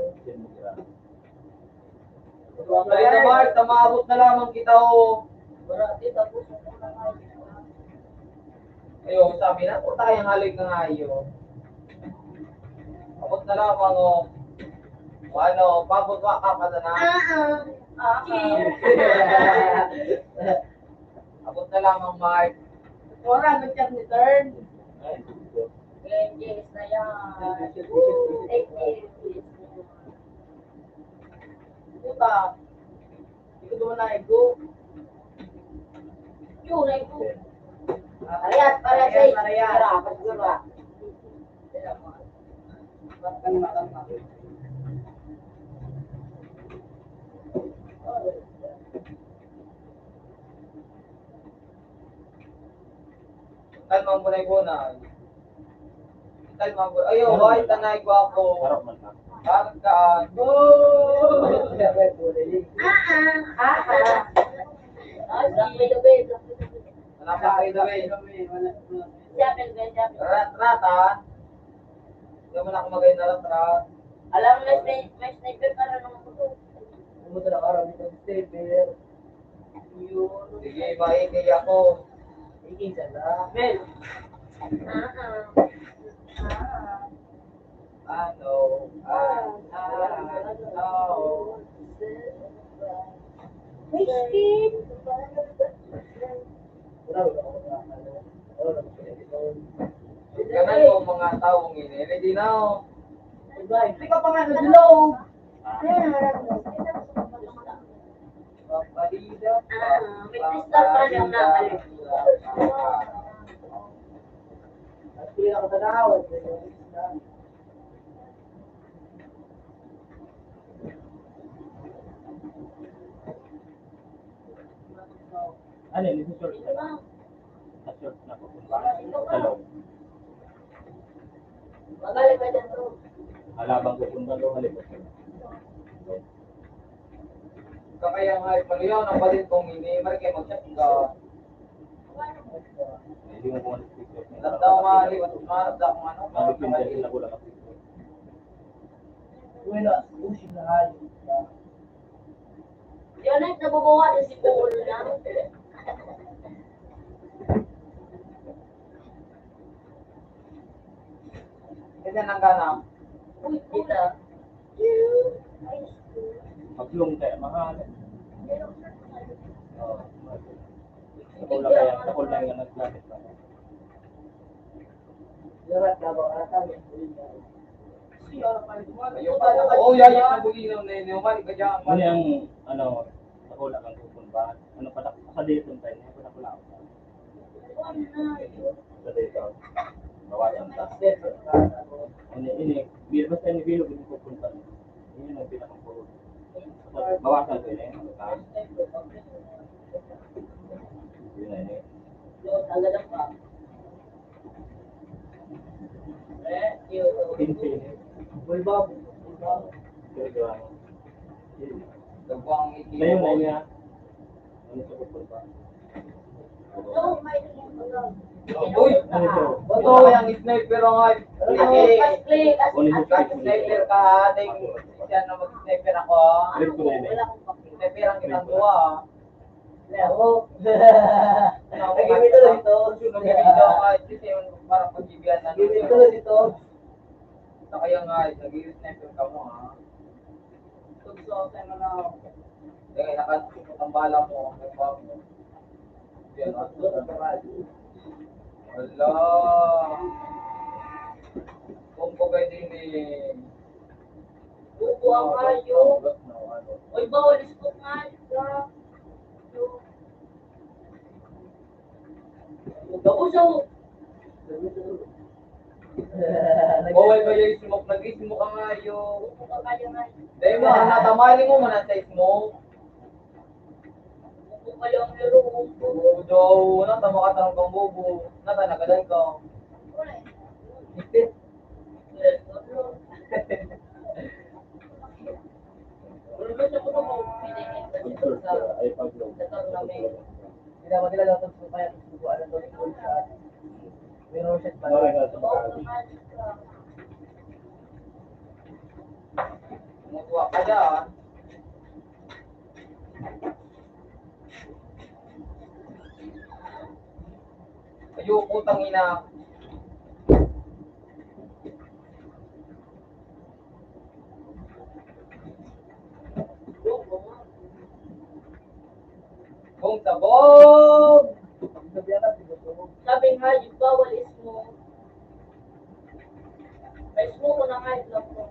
Dali na, Mark, na maabot na lamang kita, oh. Wala, di, tapos na lang. Ayun, sabi na, "Puta, kaya halik na nga iyo." Abot na lamang, oh. O ano, pabot wa ka pa na. Ah, ah. Ah, ah. Abot na lamang, Mark. Wala, nag-chat ni Tern. Ay, yes na yan. Ay, yes. Puta. Ikaw naman na ego. Yun, na ego. Parehas, parehas, parehas, eh. Parehas. Tara, pagdura. Kalma mo na, Ibonay. Kalma mo. Ayaw, ay, tanay, gwapo. Harap man ka. Bakit ka? Oh! Ah, ah. Ah, ah. Ah, sige. Wala pa kayo na, eh. Rat-rat, ah. Hindi mo na kumagay na rat-rat. Alam mo, may sni-, may sniper para naman ko. Ano mo talaga, aram mo, sniper? Yun. Sige, maingay ako. Ingay ka na. Mel. Ah, ah. Ah, ah. Ano? Ah, ah, ano? Whisky. Ganun po mga taong ini. Ready now. Hindi ka pa nga naglaw. Ah, may crystal pa rin ang nakalit. At pinakatanawan, may crystal. Ano yun? Sa short na. Sa short na pupunta. Sa loob. Halabang pupunta doon, halibot. Kakaya nga, ipaliyaw ng balit kong ini, marikay mag-chat ka. Hindi mo kung ano. Lamdaw, mahalibot, mahalabda kung ano. Wala, usin na hayop ka. Yun ay nabubuhay si Paul lang. Ganyan ang gana. Uy, kita. Maglong kaya mahal. Oh. Ako lang kaya, ako lang yung nagkakit pa. Ayun, oh, yan, yan ang bulinaw na yun. Umalik ka dyan. Ano yung, ano, nakula kang kupon ba? Ano pa, sa dito tayo, ano pa nakula ako? Sa dito. Bawasan ka. Ini, ini, bi-, basta ini bilog yung kupon ba? Yun yung pinakapuro. Bawasan ko yun eh. Ano ka? Yun na yun eh. Pinsin. Bulbab. Bulbab. Bulbab. Ngayon na niya. Ano sa bulbab? Uy! Ano ito? Bato, yung sniper ang ay. Only his sniper ka, ating siya na mag-sniper ako. Red ko na yun eh. Sniper ang kitang duwa, ah. Ako. Nagimito lang ito. Nagimito lang ito. Para pag-ibihan na. Nagimito lang ito. Sa kaya nga, nag-i-sniper ka mo, ha? Tugso, tayo mo na. Kaya nakasipot ang bala mo, ang bala mo. Yan, ang susunod. Hala. Kung bagay din eh. Buko ang ayo. Uy, bawal istok nga. Gabos ako. Bawal ba yung smoke? Nag-smoke ang ayo. Buko ang ayo nga. Dahil mo, natamaling mo man ang sa smoke. Buko pa lang meron. Oo daw, nata makatarong kang bobo. Nata nagadan ka. Ay, pag-, Hindi naman nila dapat sa kaya gusto ko alam daw yung sa atin. Pero siya pa. Kumukuha ka dyan. Ayoko, tangina. Kung sabog! Sabi nga, di bawal ismo. May ismo ko na nga, itlog ko.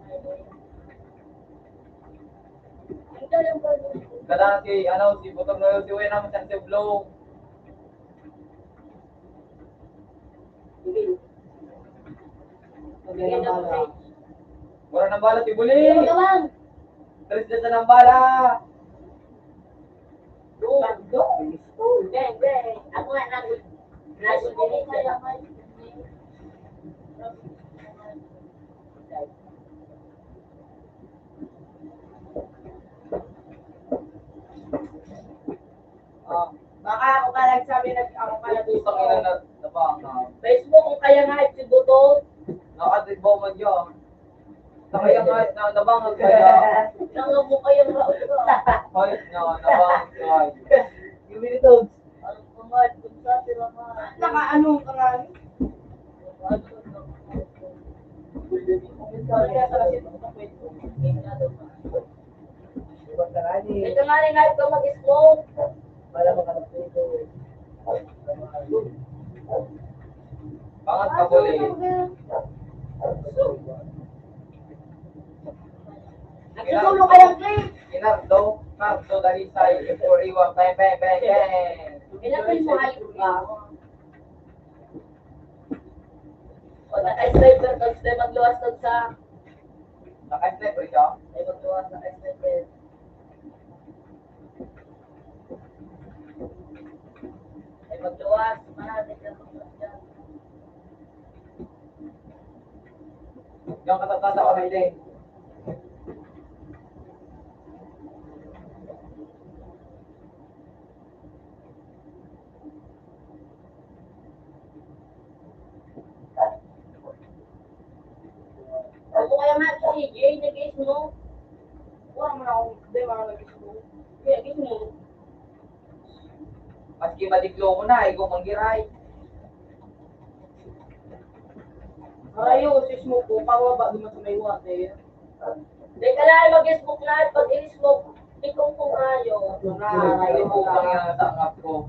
Ang galing ba nun? Kailangan si, ano, si Butong na yun, si Wena, masang si Blow. Sige. Lagyan ng bala. Mura ng bala, si Buli. Ano ka, Mang? Tres na sa ng bala. Doon, doon. Beng, beng. Ako nga, nag- Ah, baka ako pa nagsabi, nag-, ako pa nag-, Putang ina na, nabanga. Facebook, kung kaya nga, si Buto. Nakatibaw man dyan. Nakaya nga, na, nabanga ka dyan. Nang mo kaya nga. Ay, na, nabanga ka. Yung minitog. Ang mga, kung sa sila mga. Naka-ano ka nga? Ito nga rin, live ka mag-smoke. Pangat ka, Bole. Nagsusulo ka lang, Chris. Nardo, Nardo, Dalisay, four A one, bang, bang, bang, bang. Kailan mo ayos ka? O, naka-sniper, pag sniper, magluwas ka sa. Naka-sniper ka? Ay, magluwas, naka-sniper. Ay, magluwas, marami ka magluwas dyan. Diyan ka tatata ka, Mete. Ako kaya nga, si A J, nag-smoke. Wala man akong problema na nag-smoke. Kaya, ganyan. Maski madiklo ko na, ikaw manggiray. Ayo, si smoke ko, pababa naman sa may water. Teka lang, mag-smoke na, pag in-smoke, ikaw kung ayo. Ay, ikaw kung ayo, tangap ko.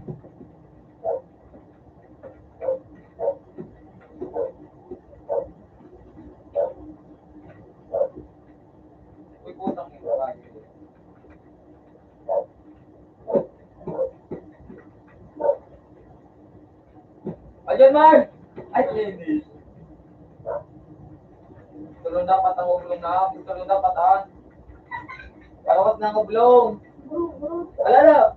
Uy, putang ina, bagay. Ayan, Mar! Ay, linis. Tulong dapat ang ublong na. Tulong dapat, ah. Parawat ng ublong. Alala.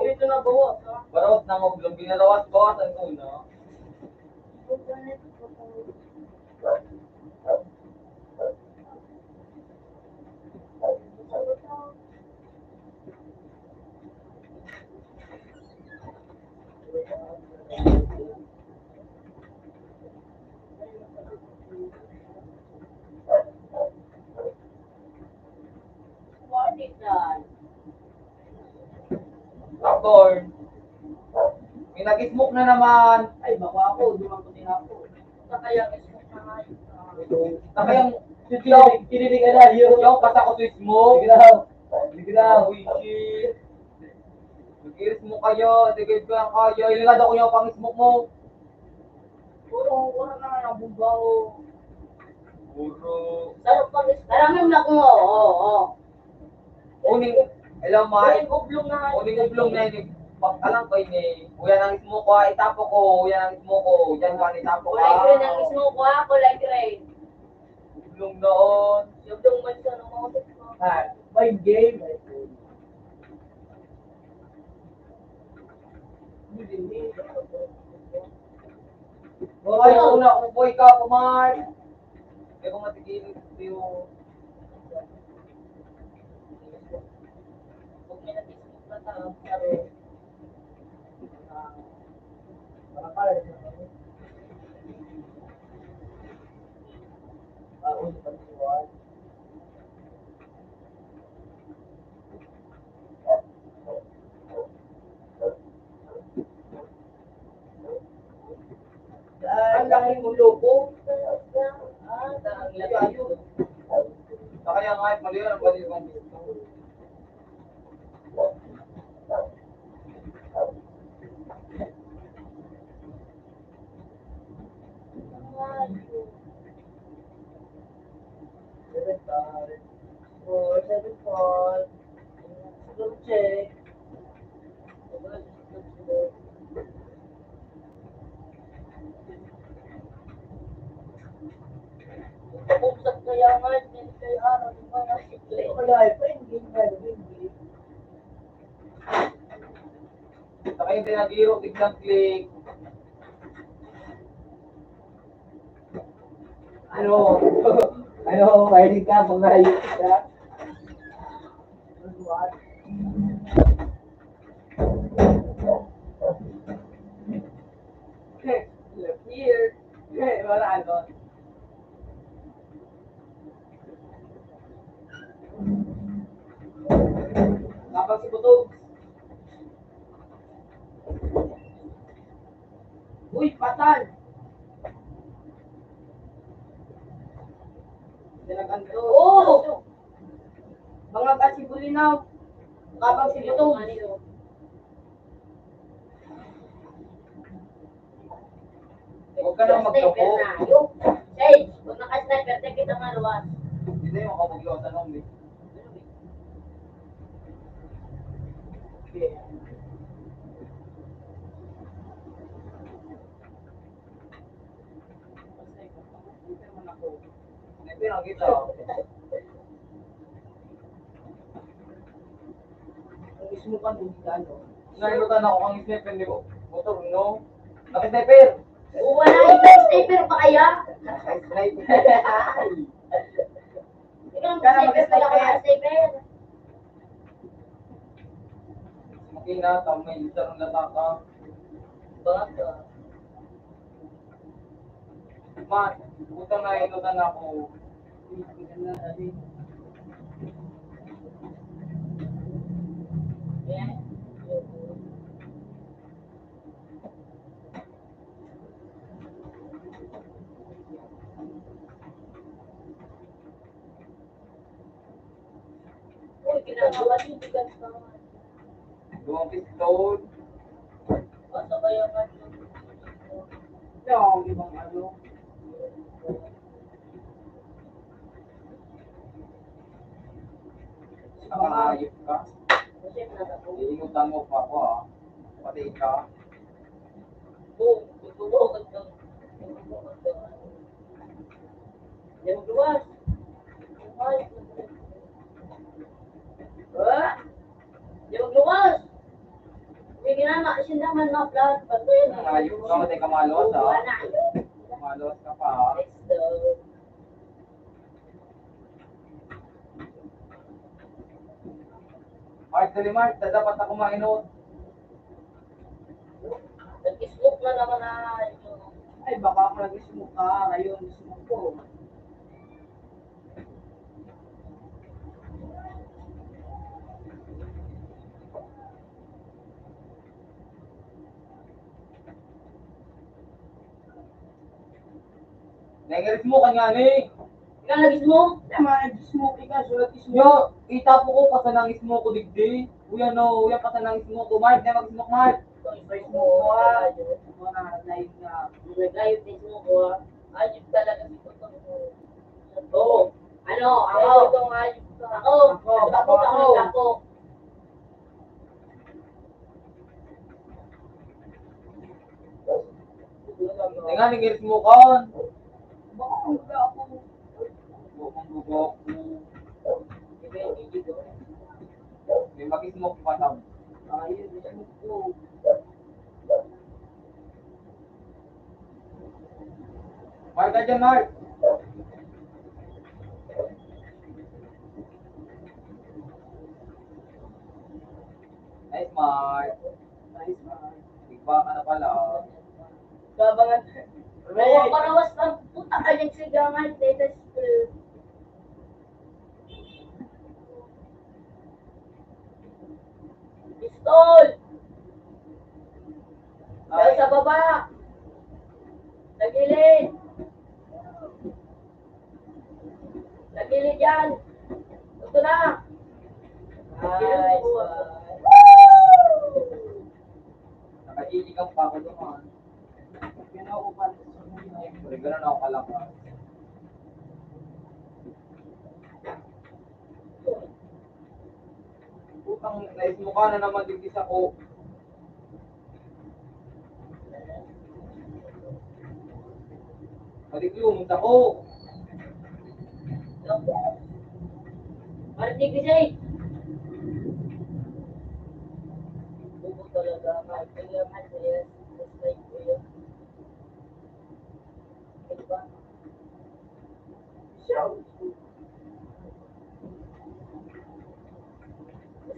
Dito na bawas, ah. Parawat ng ublong. Binarawat ko, atan ko na. Popcorn. May nag-smoke na naman. Ay, bako ako, duman ko tinapon. Takayang smoke na nga yun. Takayang, kinilig, kinilig ka na, hero. Yung pasa ko sa smoke. Sige na, sige na. Uy, shit. Nag-smoke kayo, sige ko lang kayo. Ilagad ako yung pang-smoke mo. Puro, wala na nga ng bumbaho. Puro. Sarap pag-, sarap yung lak mo, oo, oo. Uning, alam mo, ay, uning ublong na, uning ublong na yun, eh. Pagkalang ko yun, eh. Uyan ang smoke ko, ah, itapo ko, uyan ang smoke ko, dyan ko, ah, itapo ko. Kulay green ang smoke ko, ah, kulay green. Ublong noon. Yung ublong man siya, nung mga utot ko. Ah, mind game. Boy, una, kung boy ka, pamay. Kaya kung matigil, yung Ang laki mo, loko. Ah, ang laki. Kaya nga, mali yan, mali yung gusto. Wala, pa, hindi nga, hindi. Saka yung Nagiro, tignan, click. Ano? Ano? Mahilig ka? Mga hayop ka? Look here. Eh, wala, ano? Kapag si Butog. Uy, patay! Talagang to. Oo! Mga kasibulinaw. Kapag si Butog. Huwag ka nang magkapo. Sniper na. Yung, Sage, kung naka-sniper, di kita maluwas. Hindi mo ako magluwas, ano, eh. Sniper ang kita. Ang mismo kan, hindi ka, ano. Nailutan ako ang sniper ni Bo-, Motor, no? Bakit sniper? Oo, wala. Ikaw, sniper pa kaya? Sniper. Ikaw, Kaya sniper pala, wala mag-sniper. Sniper. Makina, tama yung isa ng lataka. Baka. Ma, utang na ito na ako. Uy, ginagawa niyo, bigat naman. Duwang pistol. Basta ba yung ano? Yung ibang ano? Nakahayop ka. Kasi nasa Iinutan mo pa ako, ah. Pati ikaw. Oo, gusto ko, gusto ko. Di magluwas. Ah! Di magluwas. Sige na, ma-, siya naman, ma-vlog. Pag-, Ang ayos ka, matay ka maluwas, ah. Wala na. Maluwas ka pa, ah. Next, uh, Mark, dali, Mark. Dapat ako mainot. Nag-smoke na naman na. Ay, baka ako nag-smoke ka. Ngayon, smoke ko. Nangyaris mo, kanya ni. Ikaw nag-smoke? Tama, nag-smoke ikaw, sulat smoke. Yo, itapo ko, pasanang smoke ko digdi. Uy, ano, uy, pasanang smoke ko. Mark, na mag-smoke, Mark. Ito, ito, ito. Smoke ko, ah. Mga live na. Nag-live na smoke ko, ah. Ayos talaga si Toto. Oo. Ano, ako? Ito, ayos ka. Ako. Ako, Ako, ako, ako. Ako. Tingnan, nangyaris mo, kon. Baka kung wala ako. Baka kung wala ako. May mag-smoke pa daw. Ayun, smoke ko. Mark ka dyan, Mark. Nice, Mark. Nice, Mark. Tigba ka na pala. Babangan. Rawa, parawas lang. Puta ka, nagsigangan. Latest, uh, Pistol! Ay. Sa baba! Sa gilid! Sa gilid yan! Ito na! Ay, nakaiigang pa ako doon. Siyempre, ganun ako kalakas. Putang, naismoka na naman digdi sako. Balik yung sako. Pare, tigil siya eh. Bubo talaga, Mike.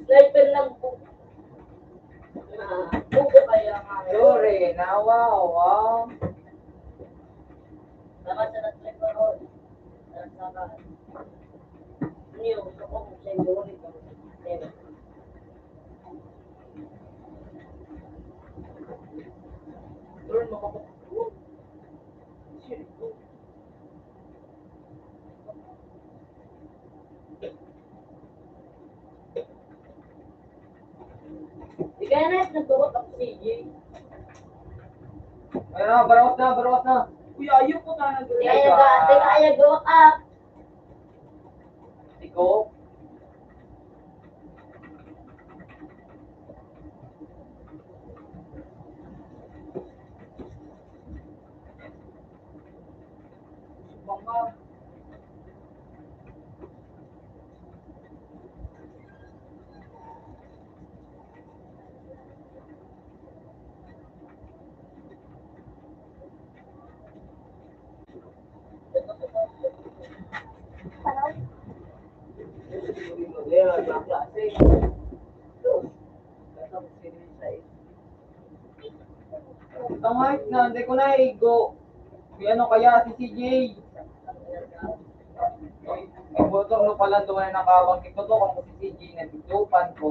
Sniper lang po. Ah, buko kaya nga. Sorry, nawa, wow. Tama sa nag-sniper, oh. Tama sa ka. Ano yung gusto ko kung siya yung ulit? Turn mo ko. Di kaya na, nagbawa ka, sige. Ayan na, barawas na, barawas na. Kuya, ayaw po na nag- Di kaya ka, di kaya gawa ka. Ikaw? Tangay na, hindi ko naigo. May ano kaya si C J? May motor no pala, duman na nakabang ito to, kung si C J na titupan ko.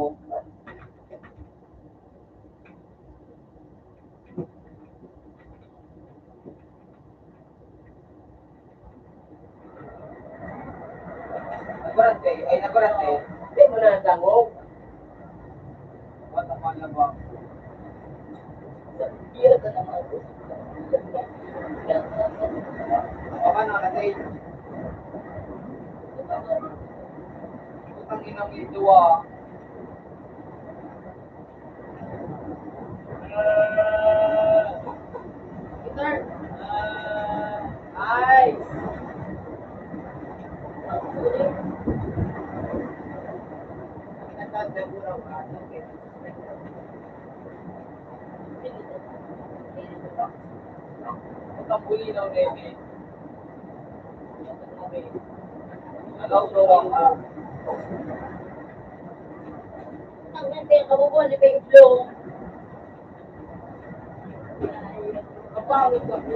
Nagurante, ay, nagurante. Hindi mo na nadangog. What a pala ba? Baka na kasi. Putang inang ito, ah. Sir. Ay. Ang bulinaw na yun eh. Ano, bro, ang Ang ganda yung kabubuhan ni Kuya Iblong. Kapangit ako.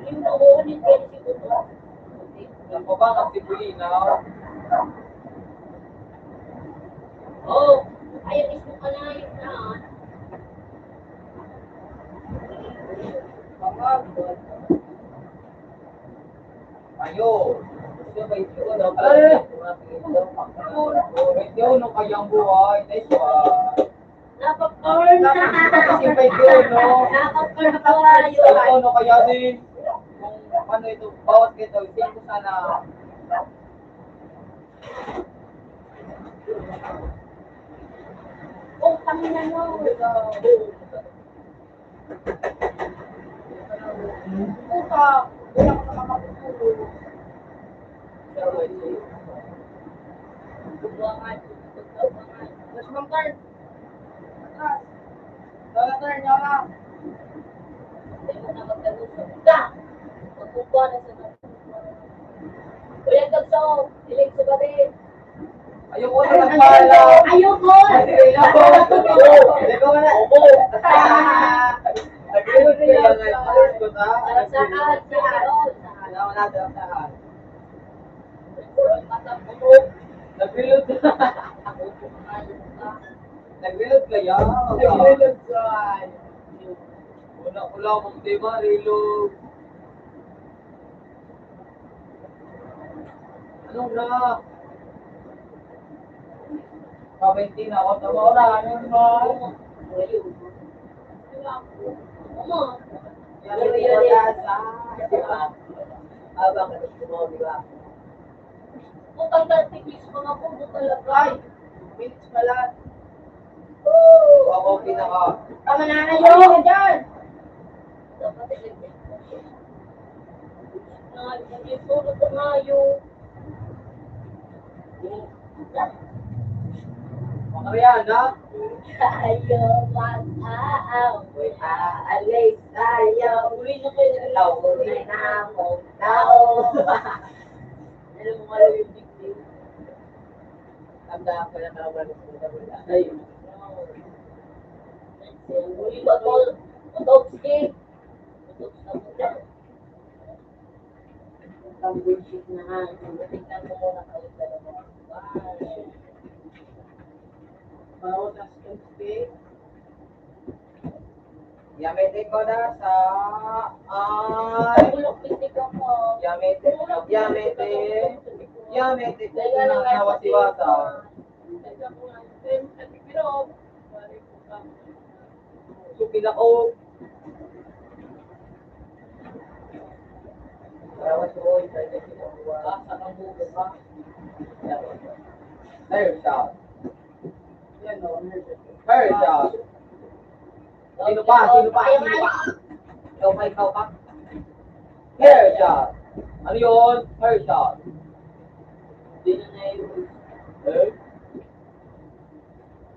Yung kabubuhan ni Kuya Iblong. Ang baba ng sibulina. Oh, ayaw isip ka na, yun na. Kapangit. Ayo. Gusto ba ito, no? Ay! Ito, no, kayang buhay. Nice one. Napapcorn. Kasi may yun, no? Napapcorn ko, ayo. Ito, no, kaya din. Kung ano ito, bawat ito, hindi ko sana. Oh, tangina, no. Puta, wala ka na makakatulog. Mas mangkar. Atras. Dala, sir, dala. Puta! Magkukuha na sa Uy, ang tagsa, oh. Hiling sa gabi. Ayoko na nagpala. Ayoko. Ayoko. Ayoko na. Opo. Nag-reload ko lang, eh. First ko, ha? Sarap-sarap, sarap-sarap. Wala, wala, sarap-sarap. Nag-reload. Nag-reload ka, ya? Nag-reload ka, ay. Wala ko lang, Ma'am Tema, reload. Ano na? Paminti na ako sa mga oras. Ano na? Ano na? Yan, yan, yan. Ah, bakit? Di ba? Putang na, tipis mga pugo talaga. Ay, minutes pala. Woo! Ako pinaka- Tama na, ayaw ka dyan! Nagsusulat na nga yun. Ariana? Tayo mag-aaway, aalis tayo. Uli na kayo ng tao, uli na akong tao. Alam mo nga yung big deal. Tanda ko na tao na sa mga. Ayun. Uli pa to. Ito, sige. Ang bullshit na nga. Tingnan ko muna kayo sa labas. Bawal na sa space. Yamete ko na sa, ay. Bulok, hindi ko mo. Yamete, yamete. Yamete ko na nawasiwasa. Suki na ko. Ayun siya. Ayun siya. Sino pa? Sino pa? Sino pa? Ikaw pa, ikaw pa. Headshot. Ano yun? Headshot. Di na na yun. Eh?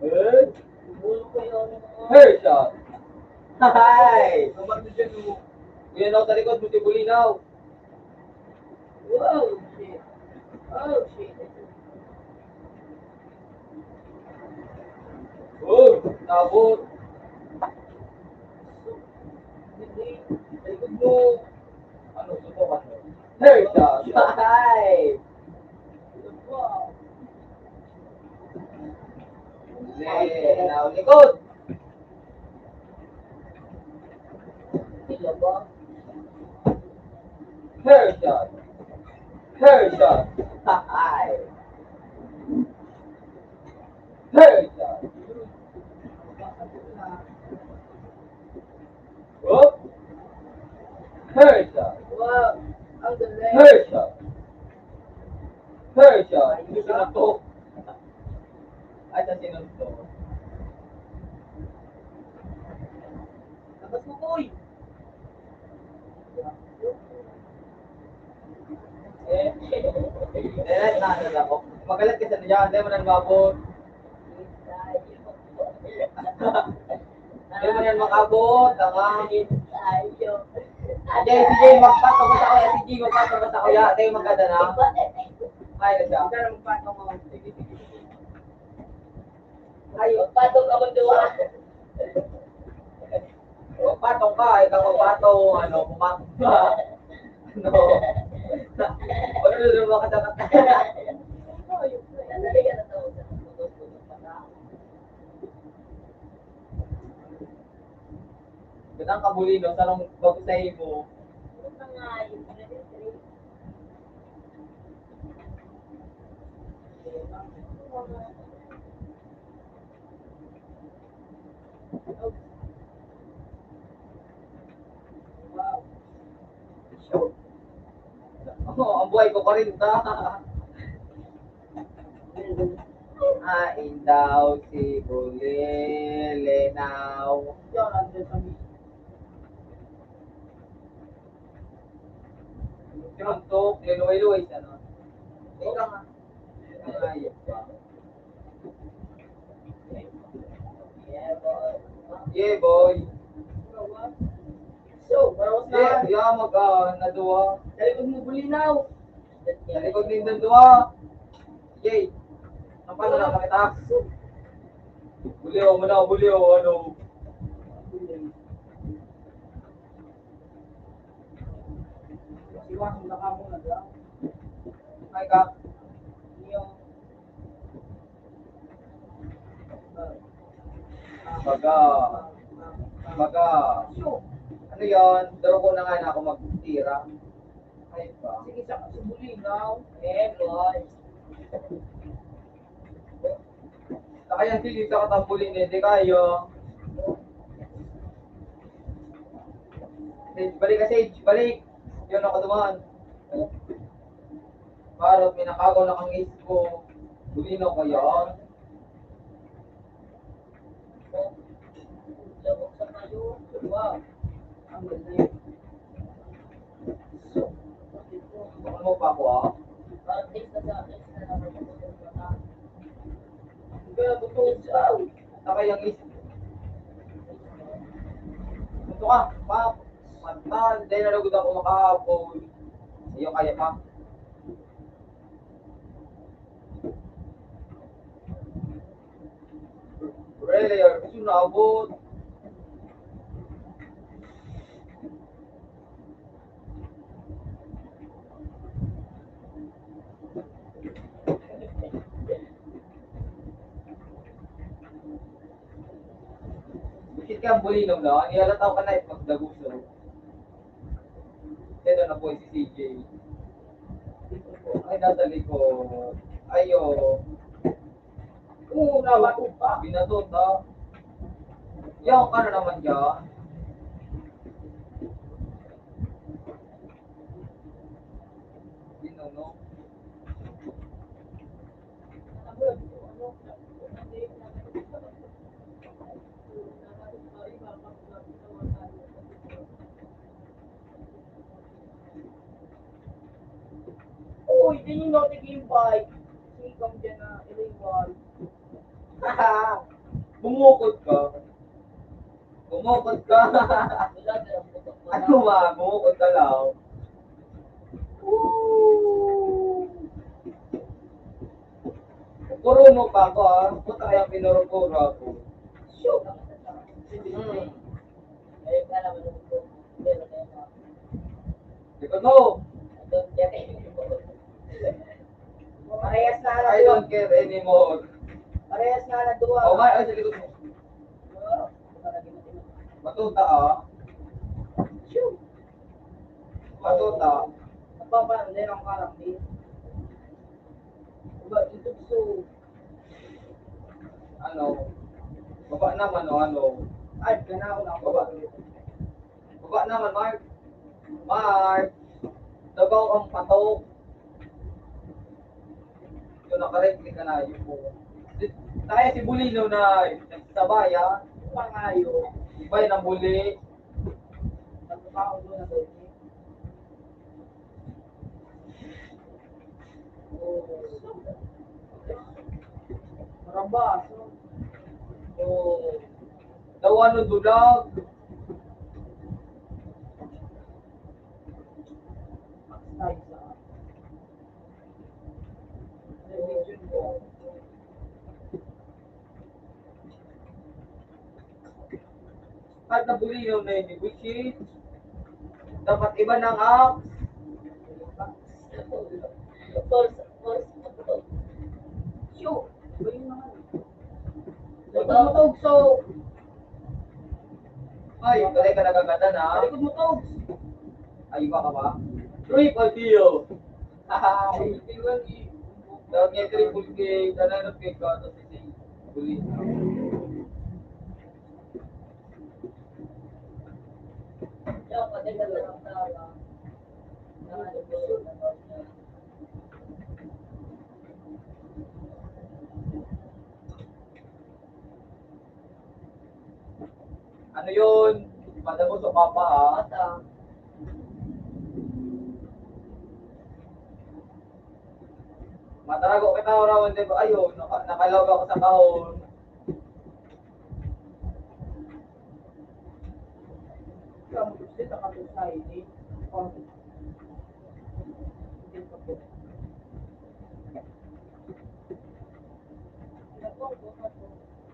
Eh? Headshot. Hi! Yan ako sa likod mo, si Bulinaw. Wow, shit. Oh, shit. Oh, tabot. Hindi. Likod mo. Ano, subukan mo. There you go. Hi! Wow. Hindi, now, likod. Headshot. Headshot. Hi. Headshot. Hop. Headshot. Wow. Ang galing. Headshot. Headshot. Hindi siya to. Ay, sa sinunod to. Labas mo, boy. Eh, eh, na, na, na, oh. Magalit ka sa niya, hindi mo na lumabot. Hindi mo yan makabot, tama. Sige, sige, magpatong sa kuya, sige, magpatong sa kuya, hindi maganda na. Ay, na siya. Sige, sige, sige. Ay, patong ka man duwa. O, patong ka, ikaw ang patong, ano, pumatong ka. Ano? Ano na naman ka dapat? Gatang kabuli, no? Sarong bago sa imo. Oh, ang buhay ko, kwarenta. Hain daw si Bulilinaw. Pinuntok, linuway-luway siya, no? Ikaw nga. Ay, pa. Yeah, boy. So, parang Yeah, yeah, mag, ah, na duwa. Sa likod mo, Bulinaw. Sa likod nindang duwa. Yay. Ang paano na pakita? Buliw mo na, buliw, ano? Iwasan na ka muna, di ba? Ay ka. Yung Baga. Baga. Ano yan? Daro ko na nga na ako magtira. Ay ba? Sige, sa kasi Bulinaw. Eh, boy. Kaya sige, sa katambulin eh. Di kaya. Sage, balik ka, Sage. Balik. Yun ako dumaan. Parang pinakagaw na kang isko. Bulinaw kaya. Labog sa kayo. Wow. Ang galing. Ano pa ako, ah? Parang taste na sa akin. Ang galing, gusto ko Kahapon. Iyo kaya pa. Really, gusto na abot. Bukit ka ang bulinom, no? Ang ihalataw ka na, eh, pagdaguso. Ito na po si C J. Ay, nasa likod. Ayo. Oo, nawa ko pa. Binato ta. Yaw ka na naman dyan. Binato. Uy, di nyo natin invite. Sige kami dyan na iliwan. Bumukod ka. Bumukod ka. Ano ba? Bumukod ka lang. Woo! Kuruno pa ako, ah. Puta kaya pinurupuro ako. Shoot! Hmm. Likod mo! Parehas na alas I don't care anymore. Parehas na alas dua. Oh, may, ay, sa likod mo. Matuta, ah. Shoo! Matuta. Nagpapaano din ang karang, di? Diba, ito so, ano, baba naman, o ano. Ay, kaya ako na, baba. Baba naman, Mark. Mark. Dabaw ang patok. Yung nakarekli ka na, yung po. Tayo si Bulino na nagsabay, ah. Pangayo. Ibay ng buli. Nagkakaon mo na doon. Marambas, no? Oo. Daw ano, dulag. Ay, sa religion ko. At nabulinaw na yun, which is, dapat iba ng app. False, false. Show. Iba yung mga. Ikaw matog, so. Ay, balay ka nagagada na. Likod mo, Togs. Ay, iba ka ba? Triple T O. Haha, triple T O. Dapat nga triple K, tanan ng K K, tapos ito yung huli. Ano yun? Madamo sa papa, ah. Mata. Matarago kita, orawan, di ba? Ayun, naka-, nakalaog ako sa kahon.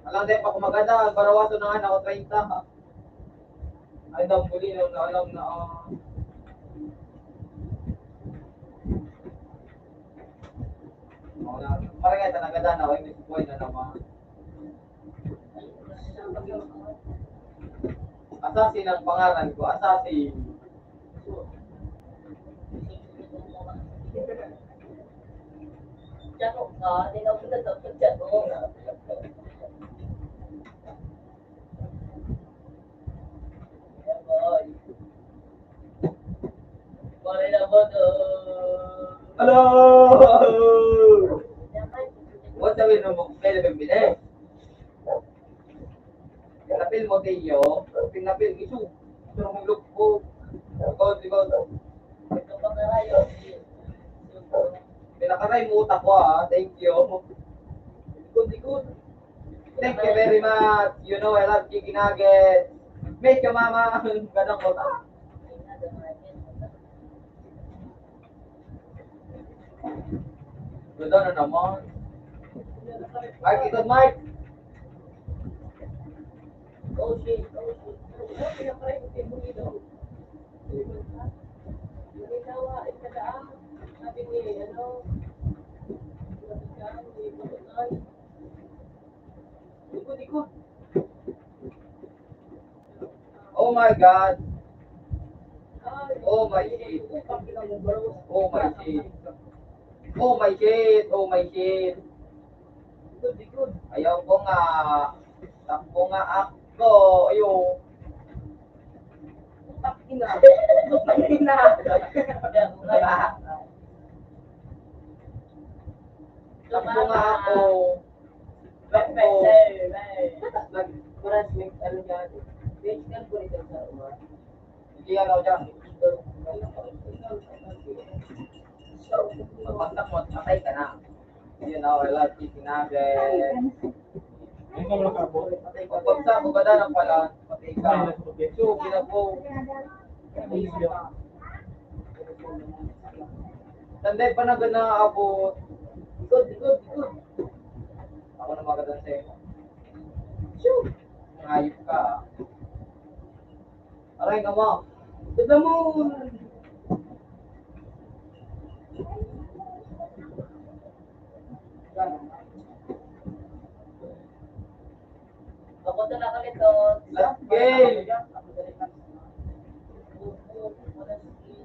Alam, di pa kumagana, barawaso na nga, naka treinta. Ay, daw, huli na, na alam na, ah. Wala. Parang ito, nagada na, wala, may buhay na naman. Assassin ang pangalan ko, Assassin. Diyan ka, di na ako nagtapos dyan, oh. Hello! What's up, no? Kaya na bibili. Pinapil mo, Teo. Pinapil, isu. Pero kung look ko. Likod, likod. Pinakaray mo utak ko, ah. Thank you. Likod, likod. Thank you very much. You know I love chicken nuggets. Make your mama. Ganun ko, ah. Ganda na naman. Mike, ikot, Mike. Oh my God. Oh my shit. Oh my shit. Oh my shit. Oh my shit. Ayaw ko nga. Takbo nga ako. Ayaw. Putang ina. Putang ina. Takbo nga ako. Takbo. Nag-, parang may ano dyan. Hindi yan ako dyan. Pag bagsak mo, patay ka na. Yun, oh, wala, chicken nugget. Pag bagsak mo, ganda na pala, patay ka. So, ginagawa. Tanday pa na gana abot. Good, good, good. Ako na magadan sa'yo. Shoo! Hayop ka, ah. Aray ka mo. Tignan mo. Papunta na kami to. Last game.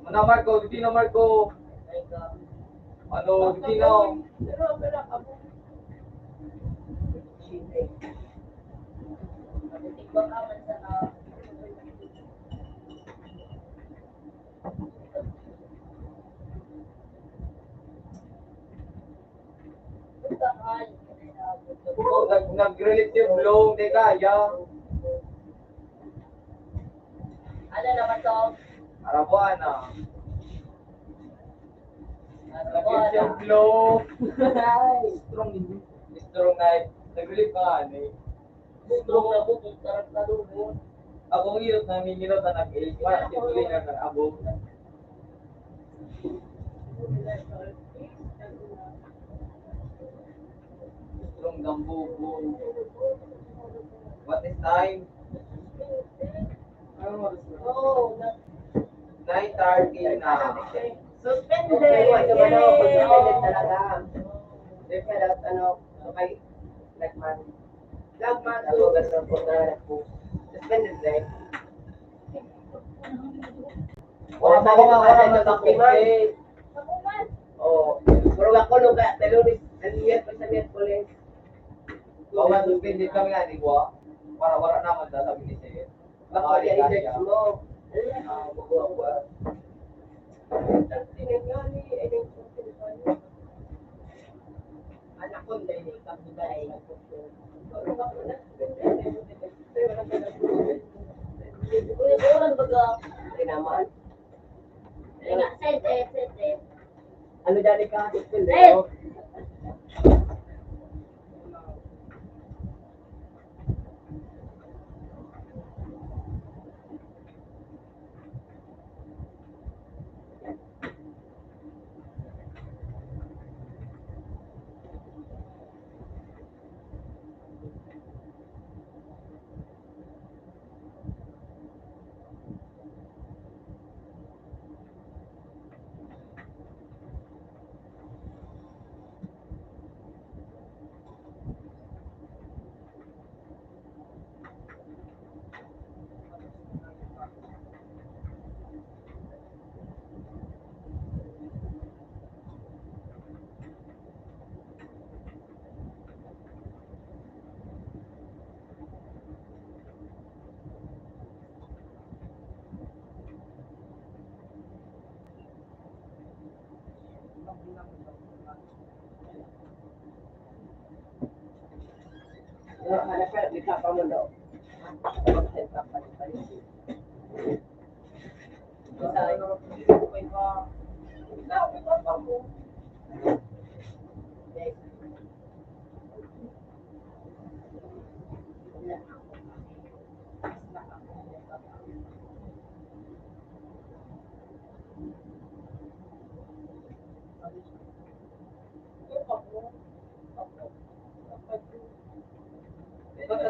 Ano, Marco? Dito na, Marco. Ano, dito na. Nag-, nag-relate yung blong, teka, ya. Ano naman to? Arabuan, ah. Nag-relate yung blong. Strong. Strong knife. Nag-relate ka nga, ano eh. Strong na po, tarantado mo. Ako ang hirap na, may hirap na nag-eight pa, kasi tuloy na nag-abog. Strong gambubo. What is time? Anong oras na? Nine thirty na. Suspended! Suspended talaga. Suspended, ano, okay. Like, man. Nagmatugas ang pagkalat ko. Suspended life. Wala pa ako, wala pa ako, man. Oh, pero ako nung ka, pero ni, nangyayat pa sa Miyerkules. Baka suspended kami nga, di ba? Wala, wala naman, sasabi ni Sir. Baka i-text mo. Ah, makuha ko, ah. Ang tinanggani, ay, Anak ko, dahil ikaw, di ba, ay, Uy, oras baga. Ay, nga, send it, send it. Ano dali ka? Send it.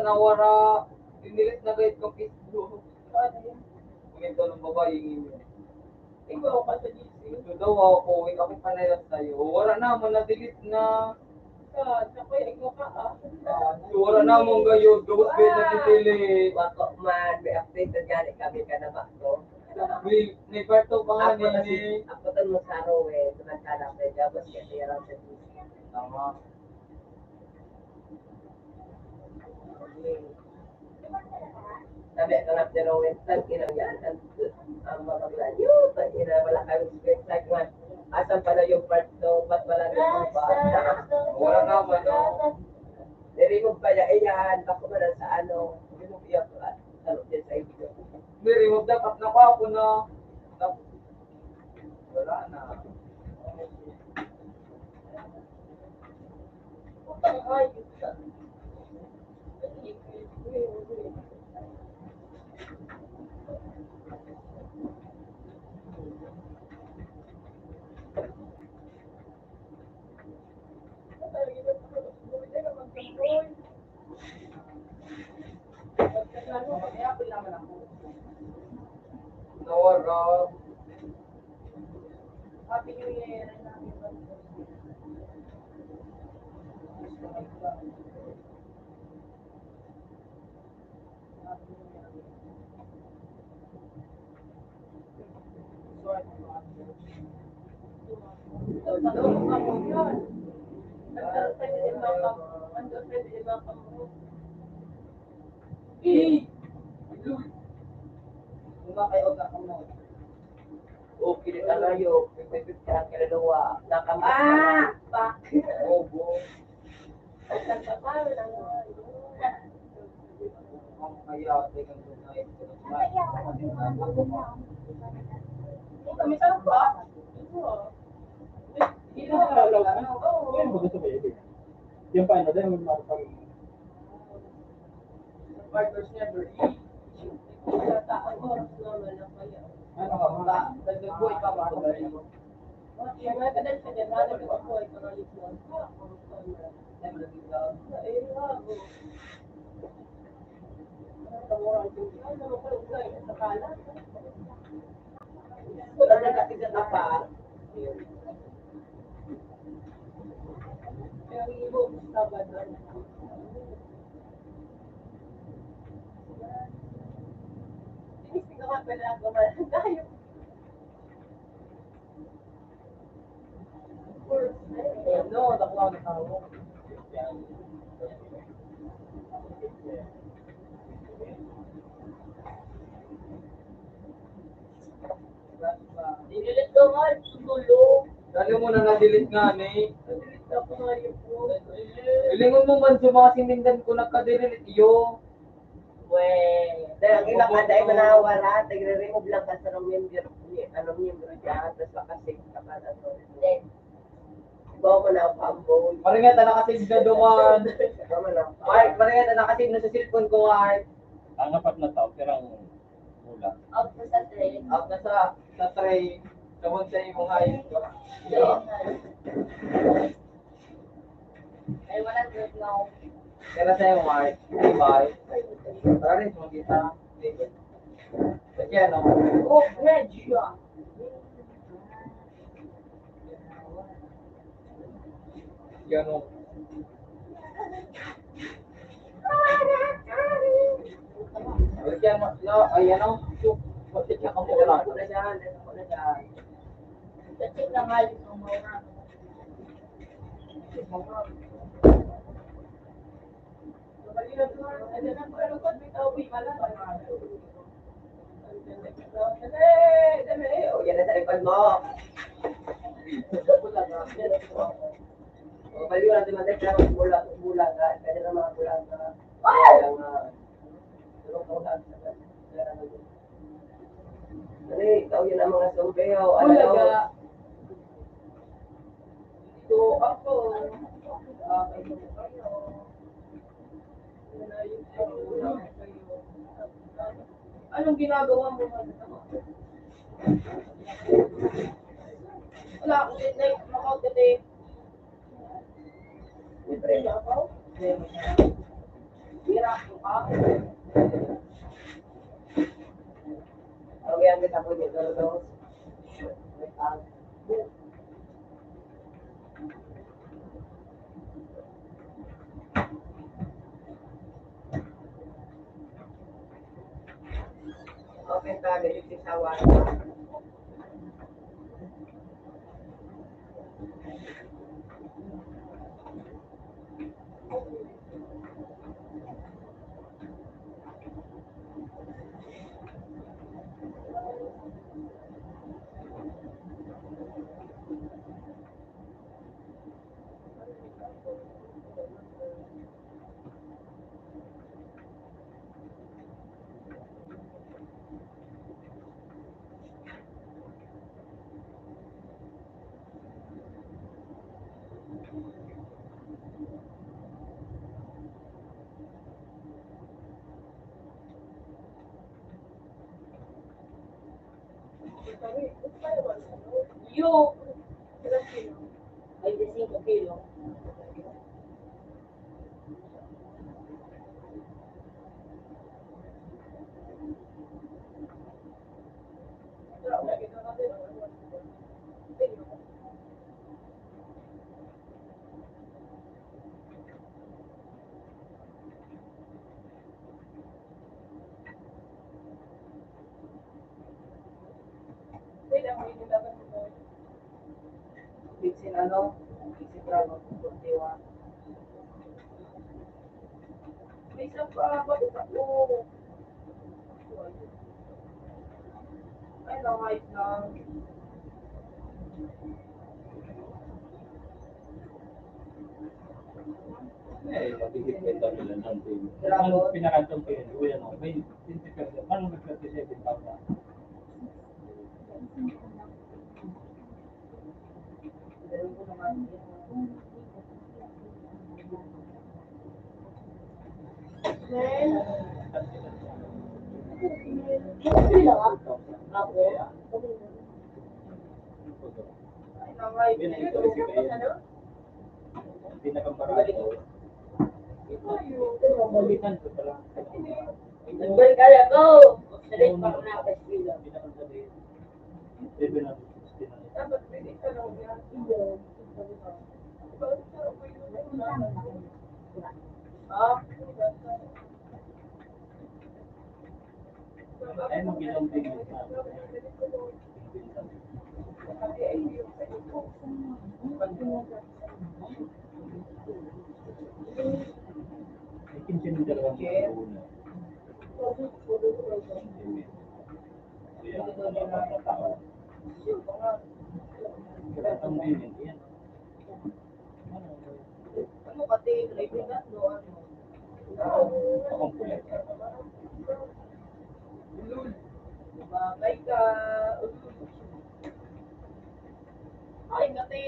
Nawara, dinilit na gayud kang Facebook. Ano yun? Komento ng babae, yun. Ikaw ka sa G C. Ito daw, ako, ako panayas sa'yo. Wala naman, na-delete na. Sa, sa kuya, ikaw ka, ah. Ah, wala naman gayud, gabos gayud na didili. Wako man, may update na gani kami ka na ba to? May, may part two pa nga. Ako ni, kasi, ako to mo sa Rowen, samantala, may gabos kasi yarang sa G C. Tama. Sabi ka nga, pero Winston, inang yan, ang, ang mga bagla niyo, tangina, wala kang respect sa kwan. Asan pala yung part two? Ba't wala na yung part? Wala naman, no? Niremove pa niya, iyan, bako ba lang sa ano, remove niya pa, ano, din sa video. Niremove, dapat nakuha ko na. Wala na. Nawara. Happy New Year. Okay, kalalawa. Nakama-, ah! Obo. Yung pa, ano, dahil magmahal pa rin. Partners never eat. Ano ka, mga? Nagbuhay pa ba? No, dakula na tawo. Dinilit ko nga, susulo. Dali mo na na-delete nga, ni. Na-delete na ko nga yun po. Hilingon mo man sa mga sinindan ko, nagka-delete iyo. Weh, dahil ang ila ka, dahil manawara, nagre-remove lang ka sa mga miyembro, ano, miyembro dyan, tapos makasave ka pa na to. Hindi. Ibaw mo na ang pambo. Maringat na nakasave ka duman. Ibaw mo na ang pambo. Ay, maringat na nakasave na sa cellphone ko, ay. Ang apat na tao, pirang bola? Out na sa tray. Out na sa, sa tray. Tungod sa imong height. Ay, wala good now. Kaya sa'yo, Mark. Di ba? Para rin, makita. Kasi ano? Oh, medyo. Yan o. Yan o. No, ay, ano? Bakit ka kamo wala? Check na nga yung mga Yan na sa likod mo. O, baliw na dumating ka ng bula-, bulaga. Kaya na mga bulaga. Ay! Ang, ah, Dali, ikaw yun ang mga sumpeo. Ano daw? Bulaga. Ito ako. Ah, kayo, kayo. Anong ginagawa mo? Wala akong late night. Makaw today. Libre na ako. Open family, six hours. Yo, veinticinco kilo. Bitsin ano, bitsin trago, diwa. May isa pa, bakit ako? Ay, no, height lang. Eh, mabihis pa yung dahilan ng pin-, ano, pinakantong pin-, uy, ano, may twenty percent, paano may thirty-seven pa ba? Pinakambarato. Ito yung malitan ko pala. Nagbarkada ko. Salit pa ko na. Pinakambarato. Dapat pwede ka lang yan. Ah, ay, magbilang din. Ay, kinsin mo talagang una. Kaya, ang mga tao. Ang bilin, yan. Ano pati kaibigan mo, ano? Akong kulit. Ulul. Bagay ka, ulul. Ay, ngati.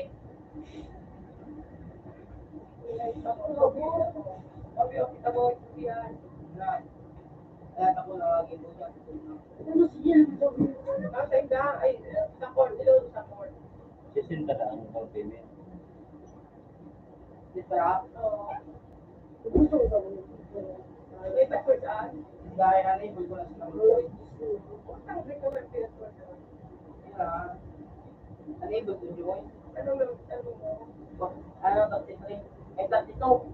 Sabi ko, kita mo, yan. Yan. Kaya ako lagi mo yan. Ano siya? Nasa inda, ay, sa court, ilong sa court. Sesenta na ang pag-payment. Di ba? Oo. May password saan? Dahil ano yung bulbo na sa number. Ang recommend ko yung password. Yeah. Ano yung bulbo nyo? Ano, ano mo? Ano, thirty-three? Ay, thirty-two.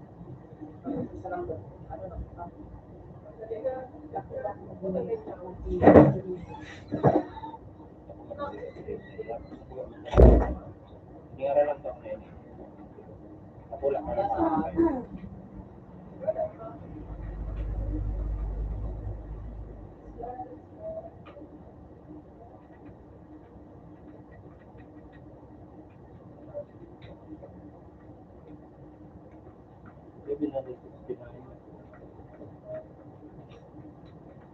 Sa number. Ano na? Dali na. Dali na.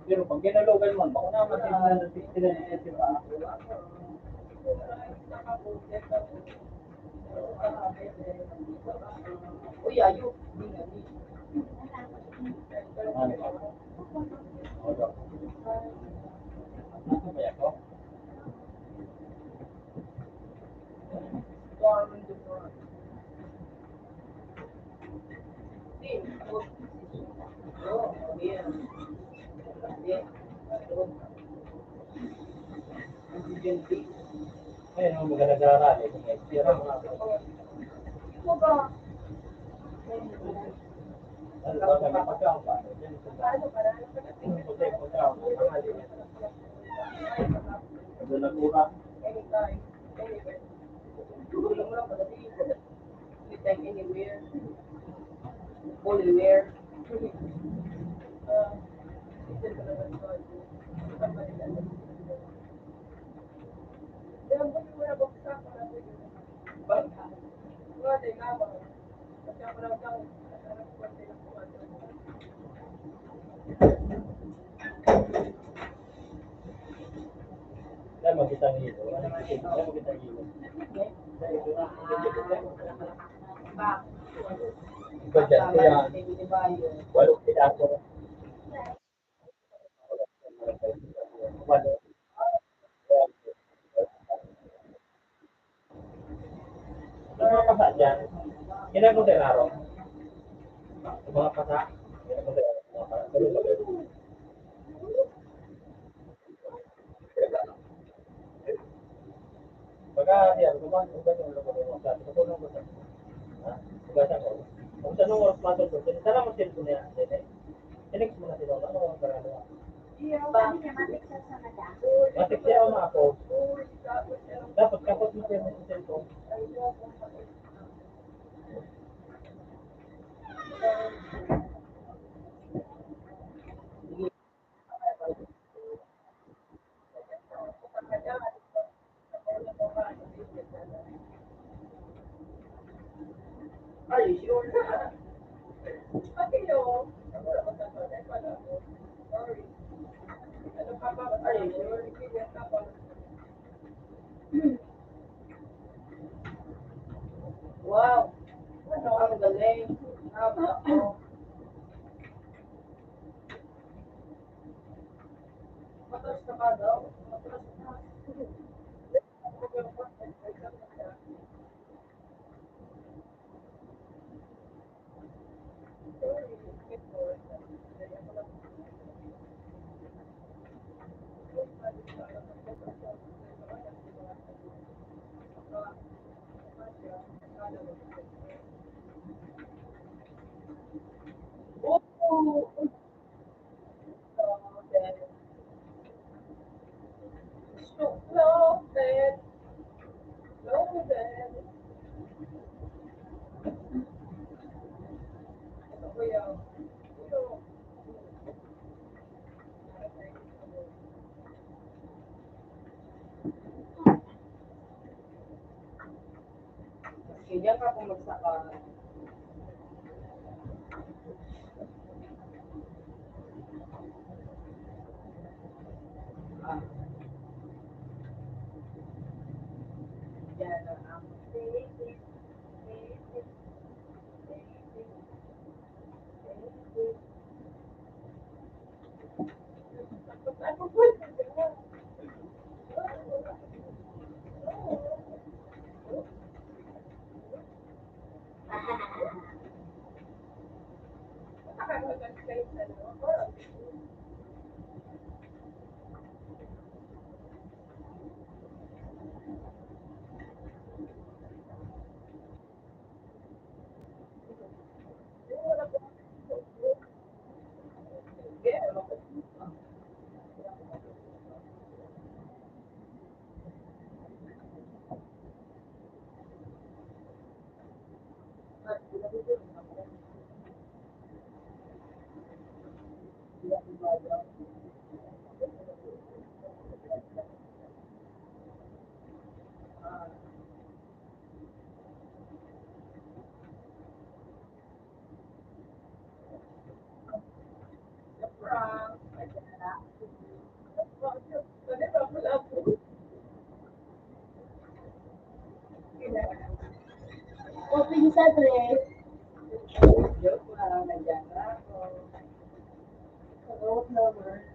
Pero pag kinalogan mo, bako naman sa seven hundred sixty-nine, di ba? Uy, ayo. Ano ba yan? Ayan, ang maganda sa rally. Pero mga Anytime, anywhere. Fully wear. Ay, magkitang hilo. Ay, magkitang hilo. Ikaw dyan, kuya. Walo, kaya ako. Walo. Yung mga pasa dyan, kailangan ko tayo araw. Yung mga pasa, kailangan ko tayo araw. Mga pasa. Baga, yan, kung ba, kung ba yung lugar mo, sabi ko, kung ano ba, ha? Kung ba siya ko, kung saan ang oras matulog, salamat sa cellphone niya, yan eh. Tinext mo na sila, ano ang karami? Ba, matik sa sa mata. Matik siya ang ako. Dapat kapot mo siya ng cellphone. Are you sure? Pati yun. Sorry. Ano pa ba? Are you sure? Wow! Ano ang galing? Tama ako. Matras na ba daw? Matras na. Sige, diyan ka po magsaka. Ah. Yan ang aking favorite. Favorite. Favorite. Open sa dress. Joke lang, nandiyan na ako. Sa road lovers.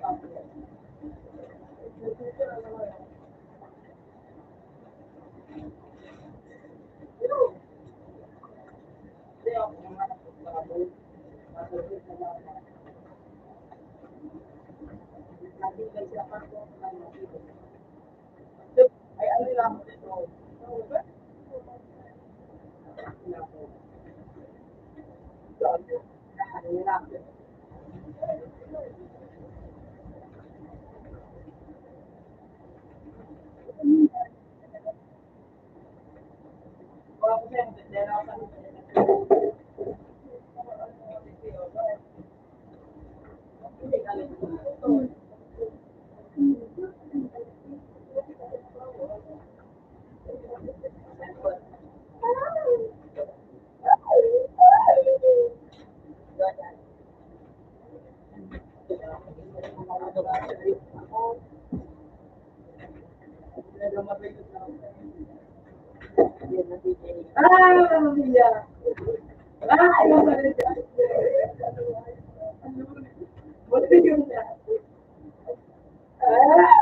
Ah, Maria. Ah, ayaw na rin. Buti yun na. Ah.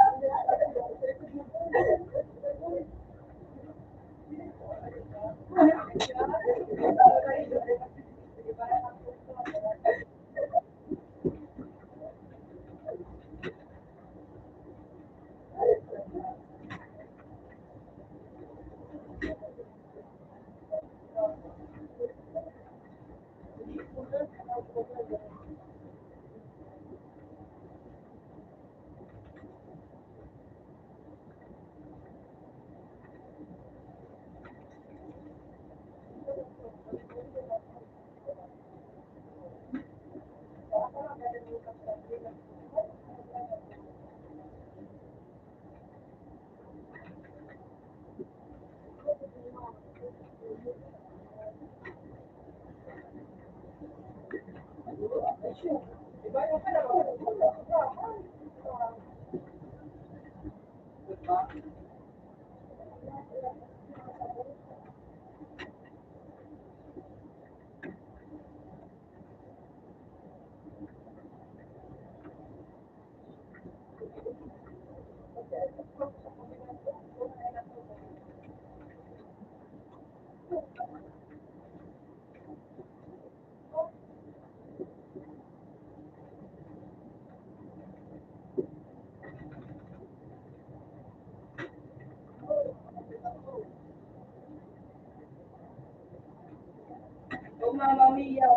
Oh, Mama Mia.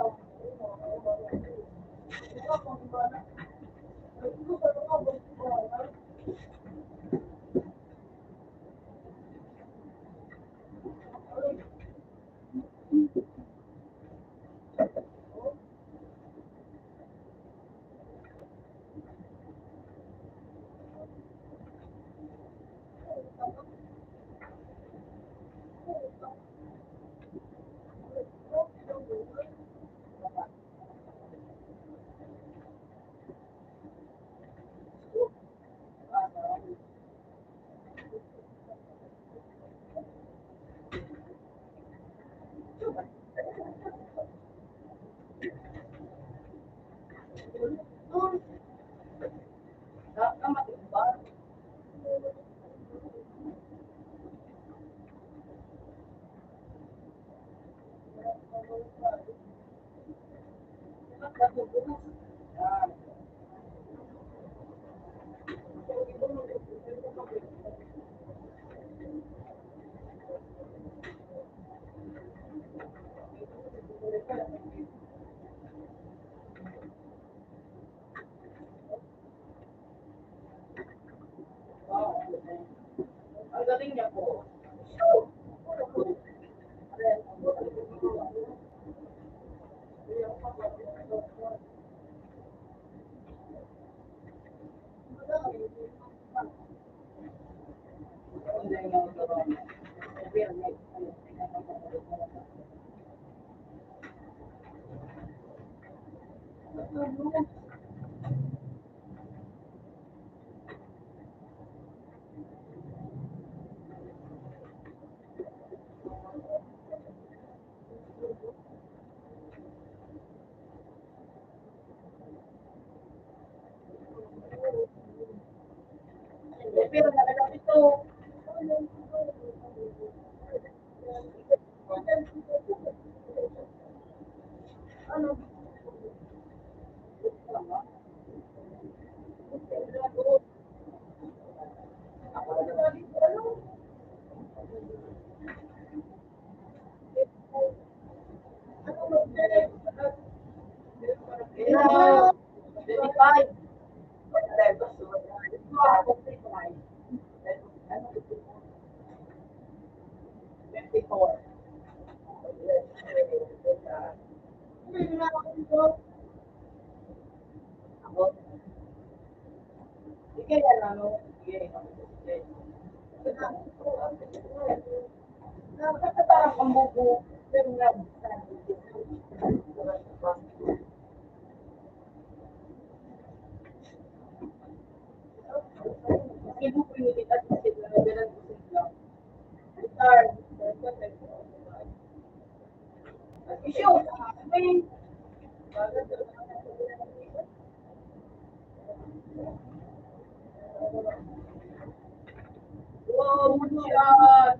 Wow, good shot.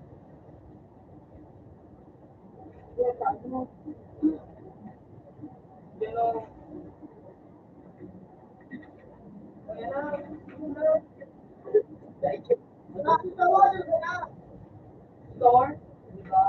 Store, di ba?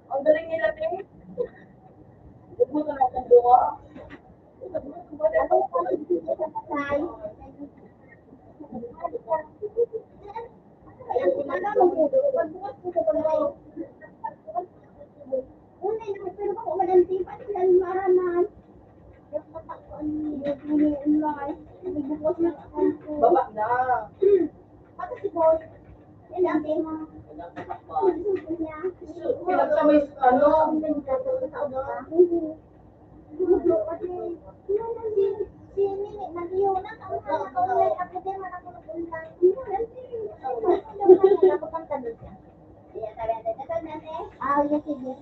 Ang galing nila, te. Huwag mo na akong buka. Ay, ano, pagbukas ko sa balay. Una, yung pero ako, madam, di pa sila maraman. Yung katakot ni, yung, yung, yung, yung, yung bukas na ako. Baba na. Ako si boss. Yan ang tema. Pinagsamay sa ano? Ang ganda ko sa upa. Kasi, yun ang si, si Nini, nag-iuna, ang mga kaulay, ako din, man ako nag-unlay. Yun, ang sige. Ako pang tanong siya. Ah, yes, sige.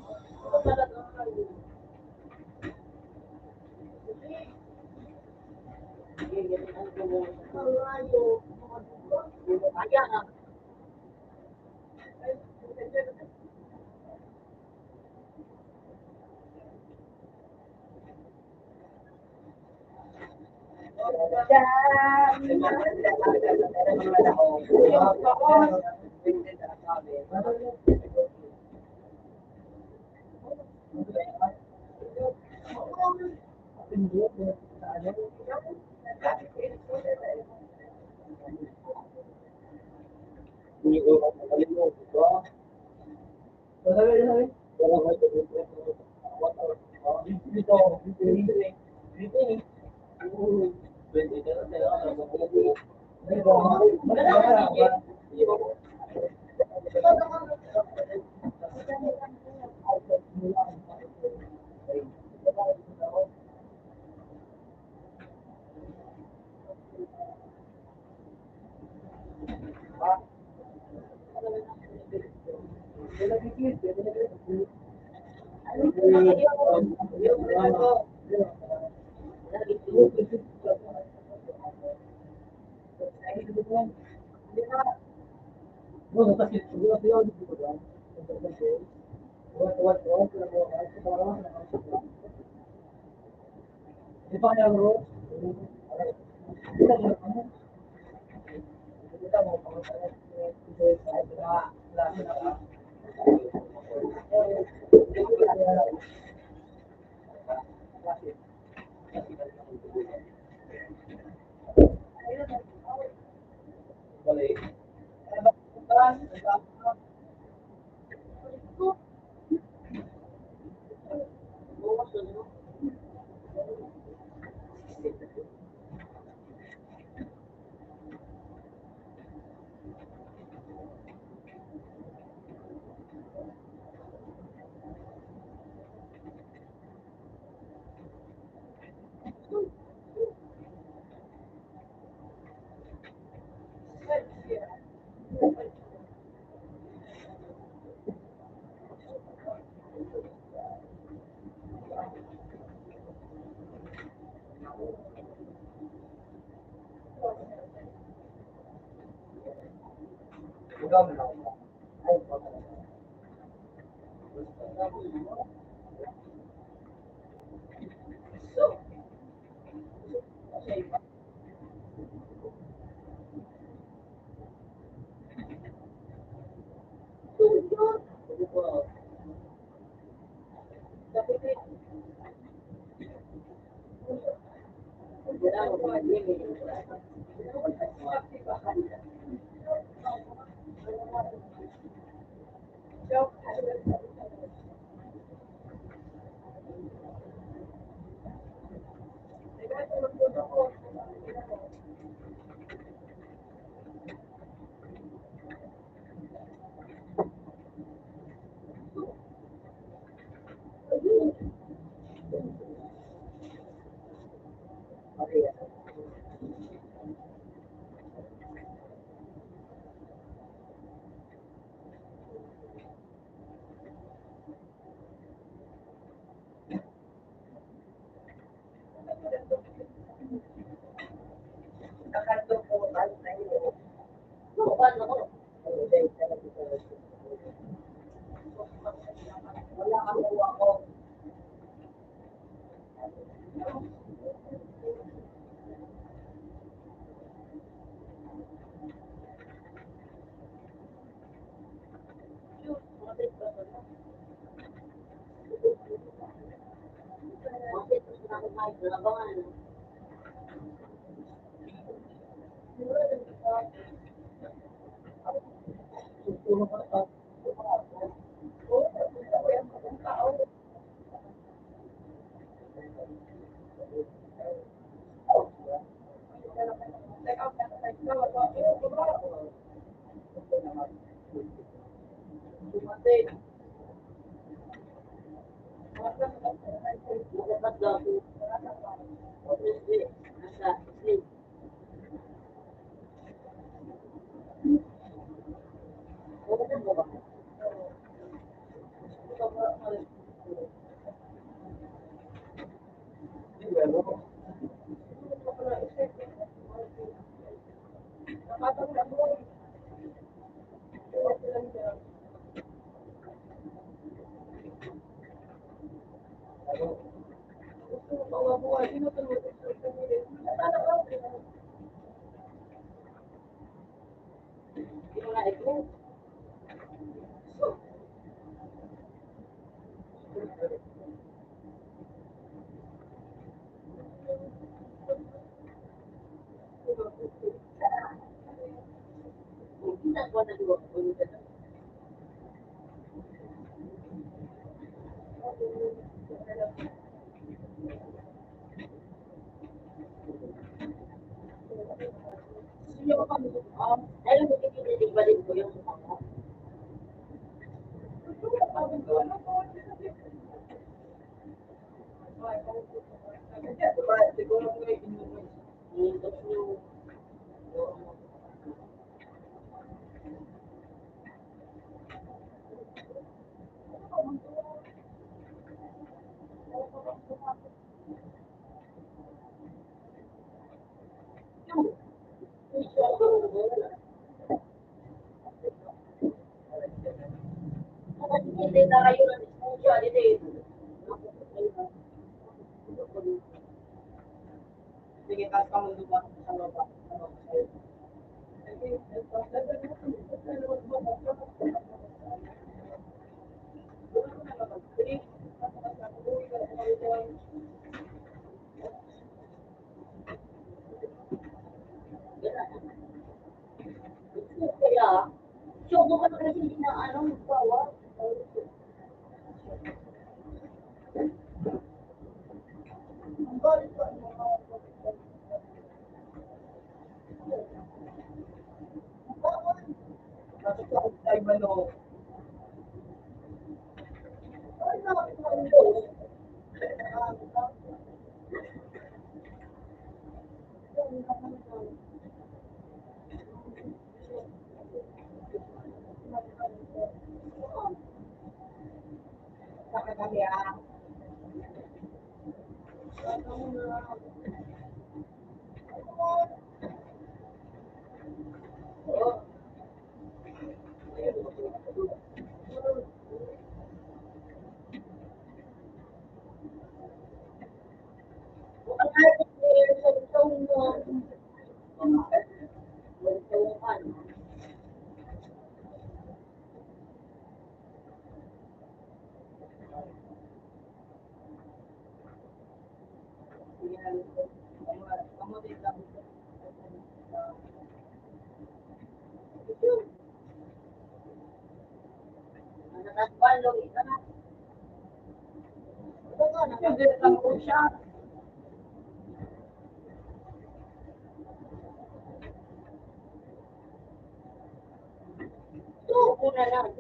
Tubo na lang.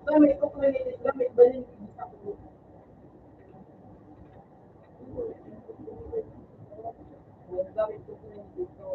Gamit ko pa rin, gamit ba rin? Gamit ko pa rin dito.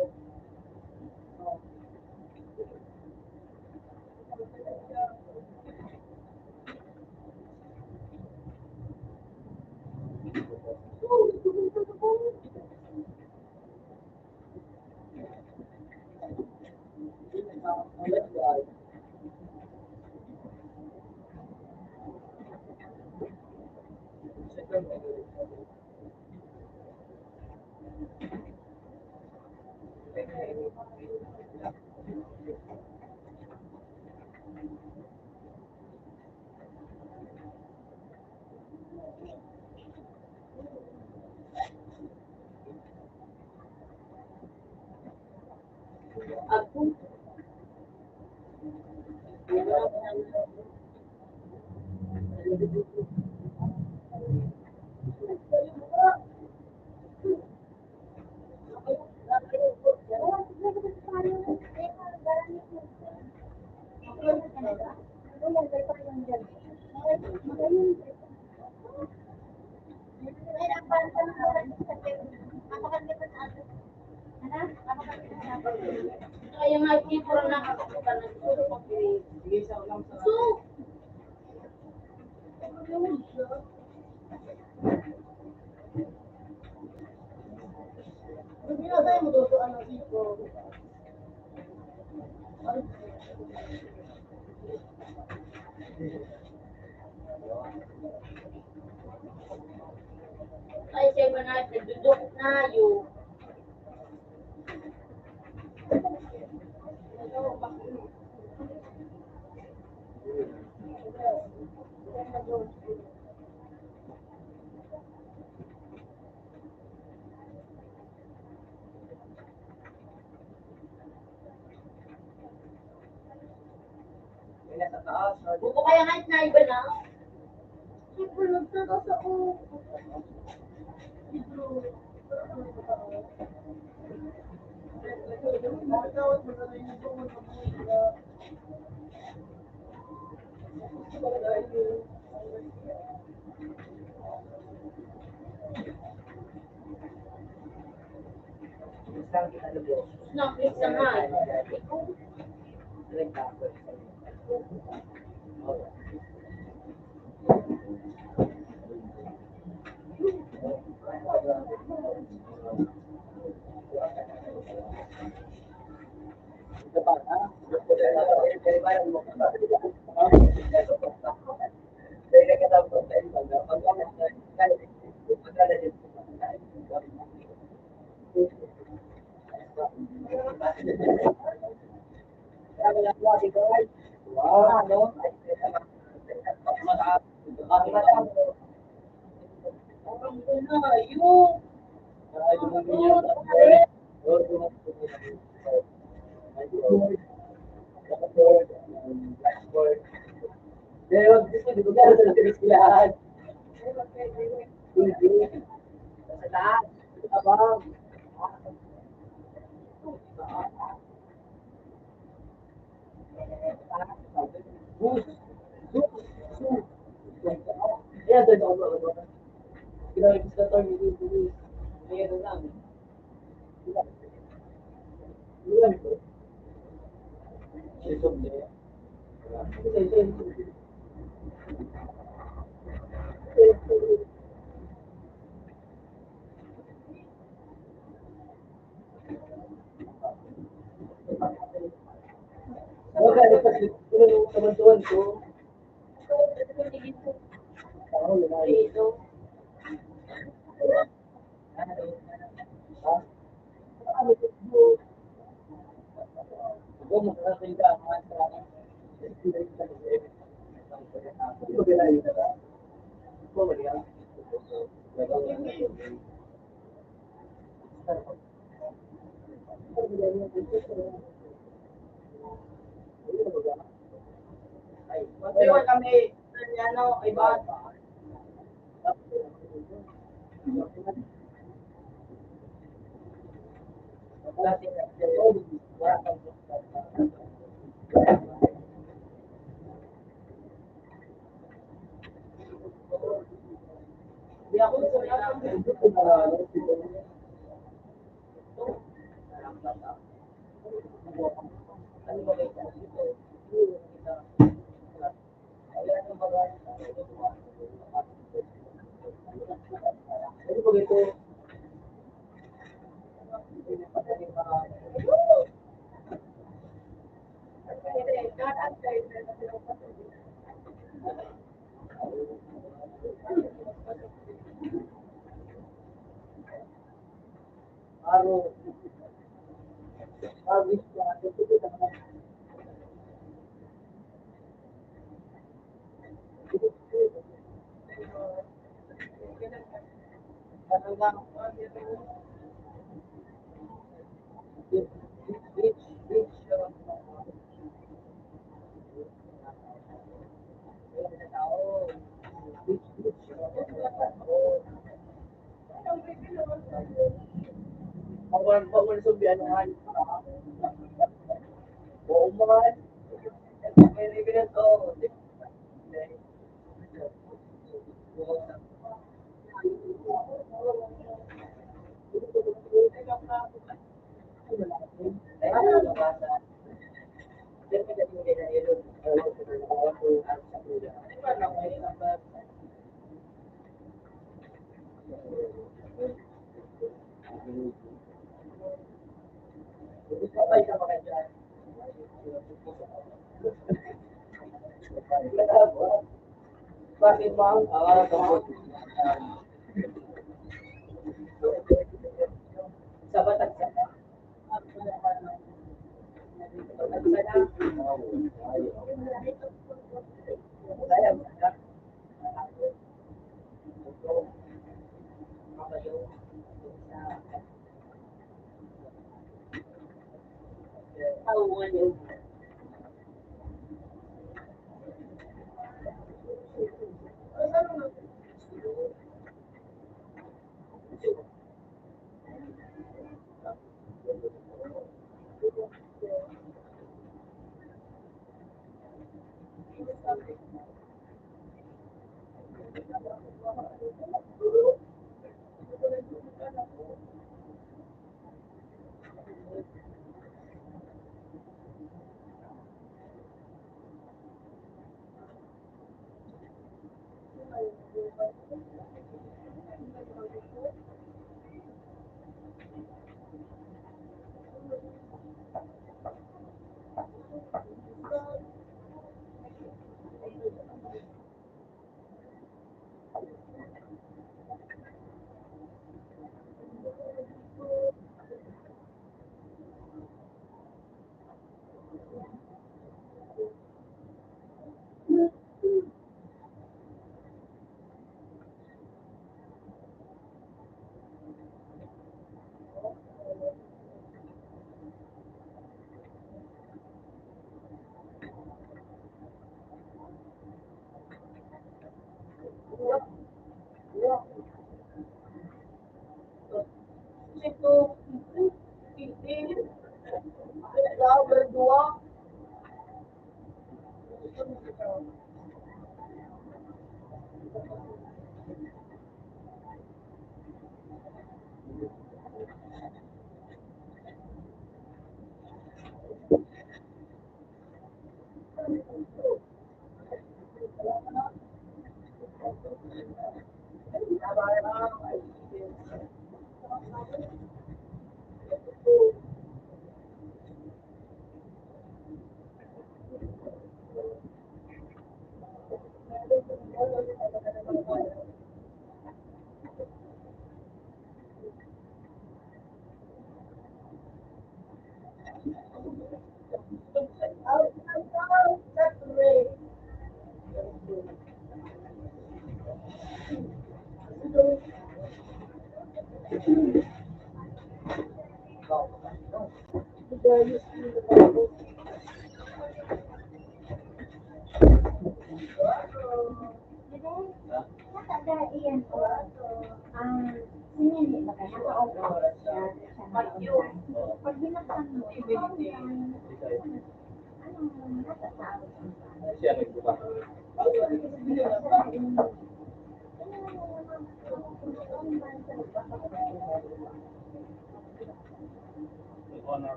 Kaya nga, tipo na nakakita na. So, Ay, siya ba na, nagdudok na yun. Buko kaya nga, na iba na. Siyempre, nagtatas ako. Magtiwal kami, ano, iba. Bakit mo ang, ah, sa batas ka?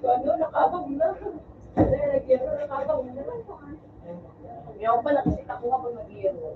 Ano, nakabang na. Ano, nakabang na. Yaw pala kasi ako kapag mag-iiro.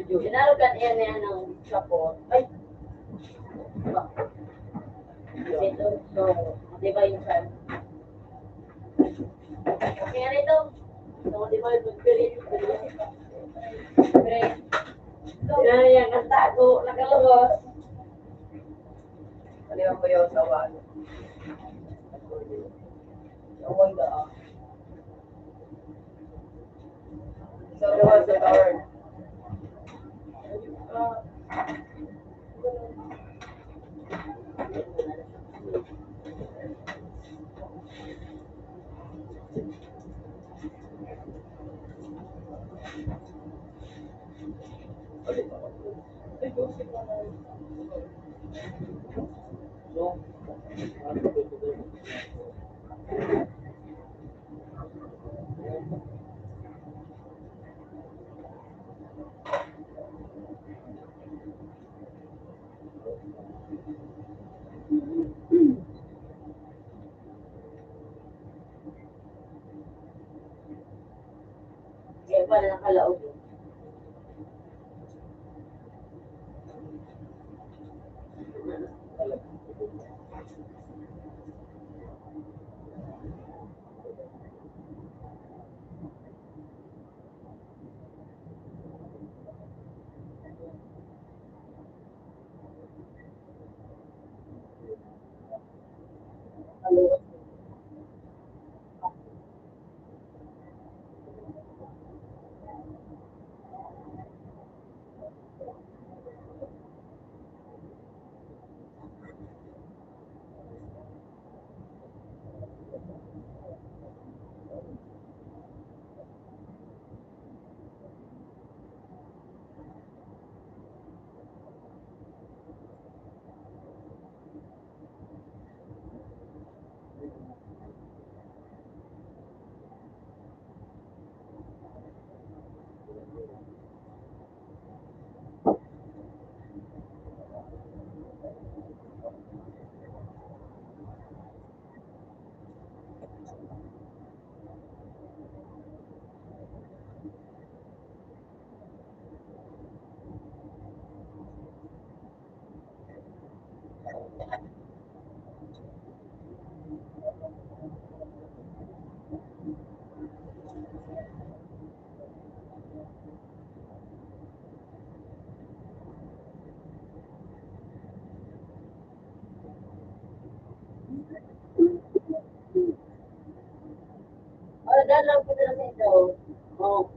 Inaro kan iya niya ng sapot. Ay! Ito, so, di ba yung chan? Kaya nito, so, di ba yung spirit? Pre, kaya yan ang tago, nakalabas. Ano yung kuya sa wala? Yung wala, ah. Sa luwas sa tower. Kaya pala nakalaog. Oh, dahil lang po nila sa ito. Oh.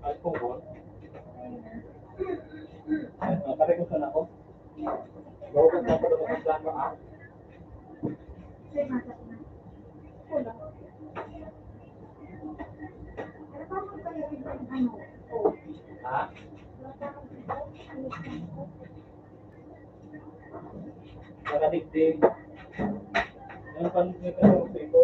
Alcohol. Ah, pare ko sana ako. Bawa ka na pala ng plano, ah. Ha? Nakadigdig. Yan, pan-, may panahon sa ito.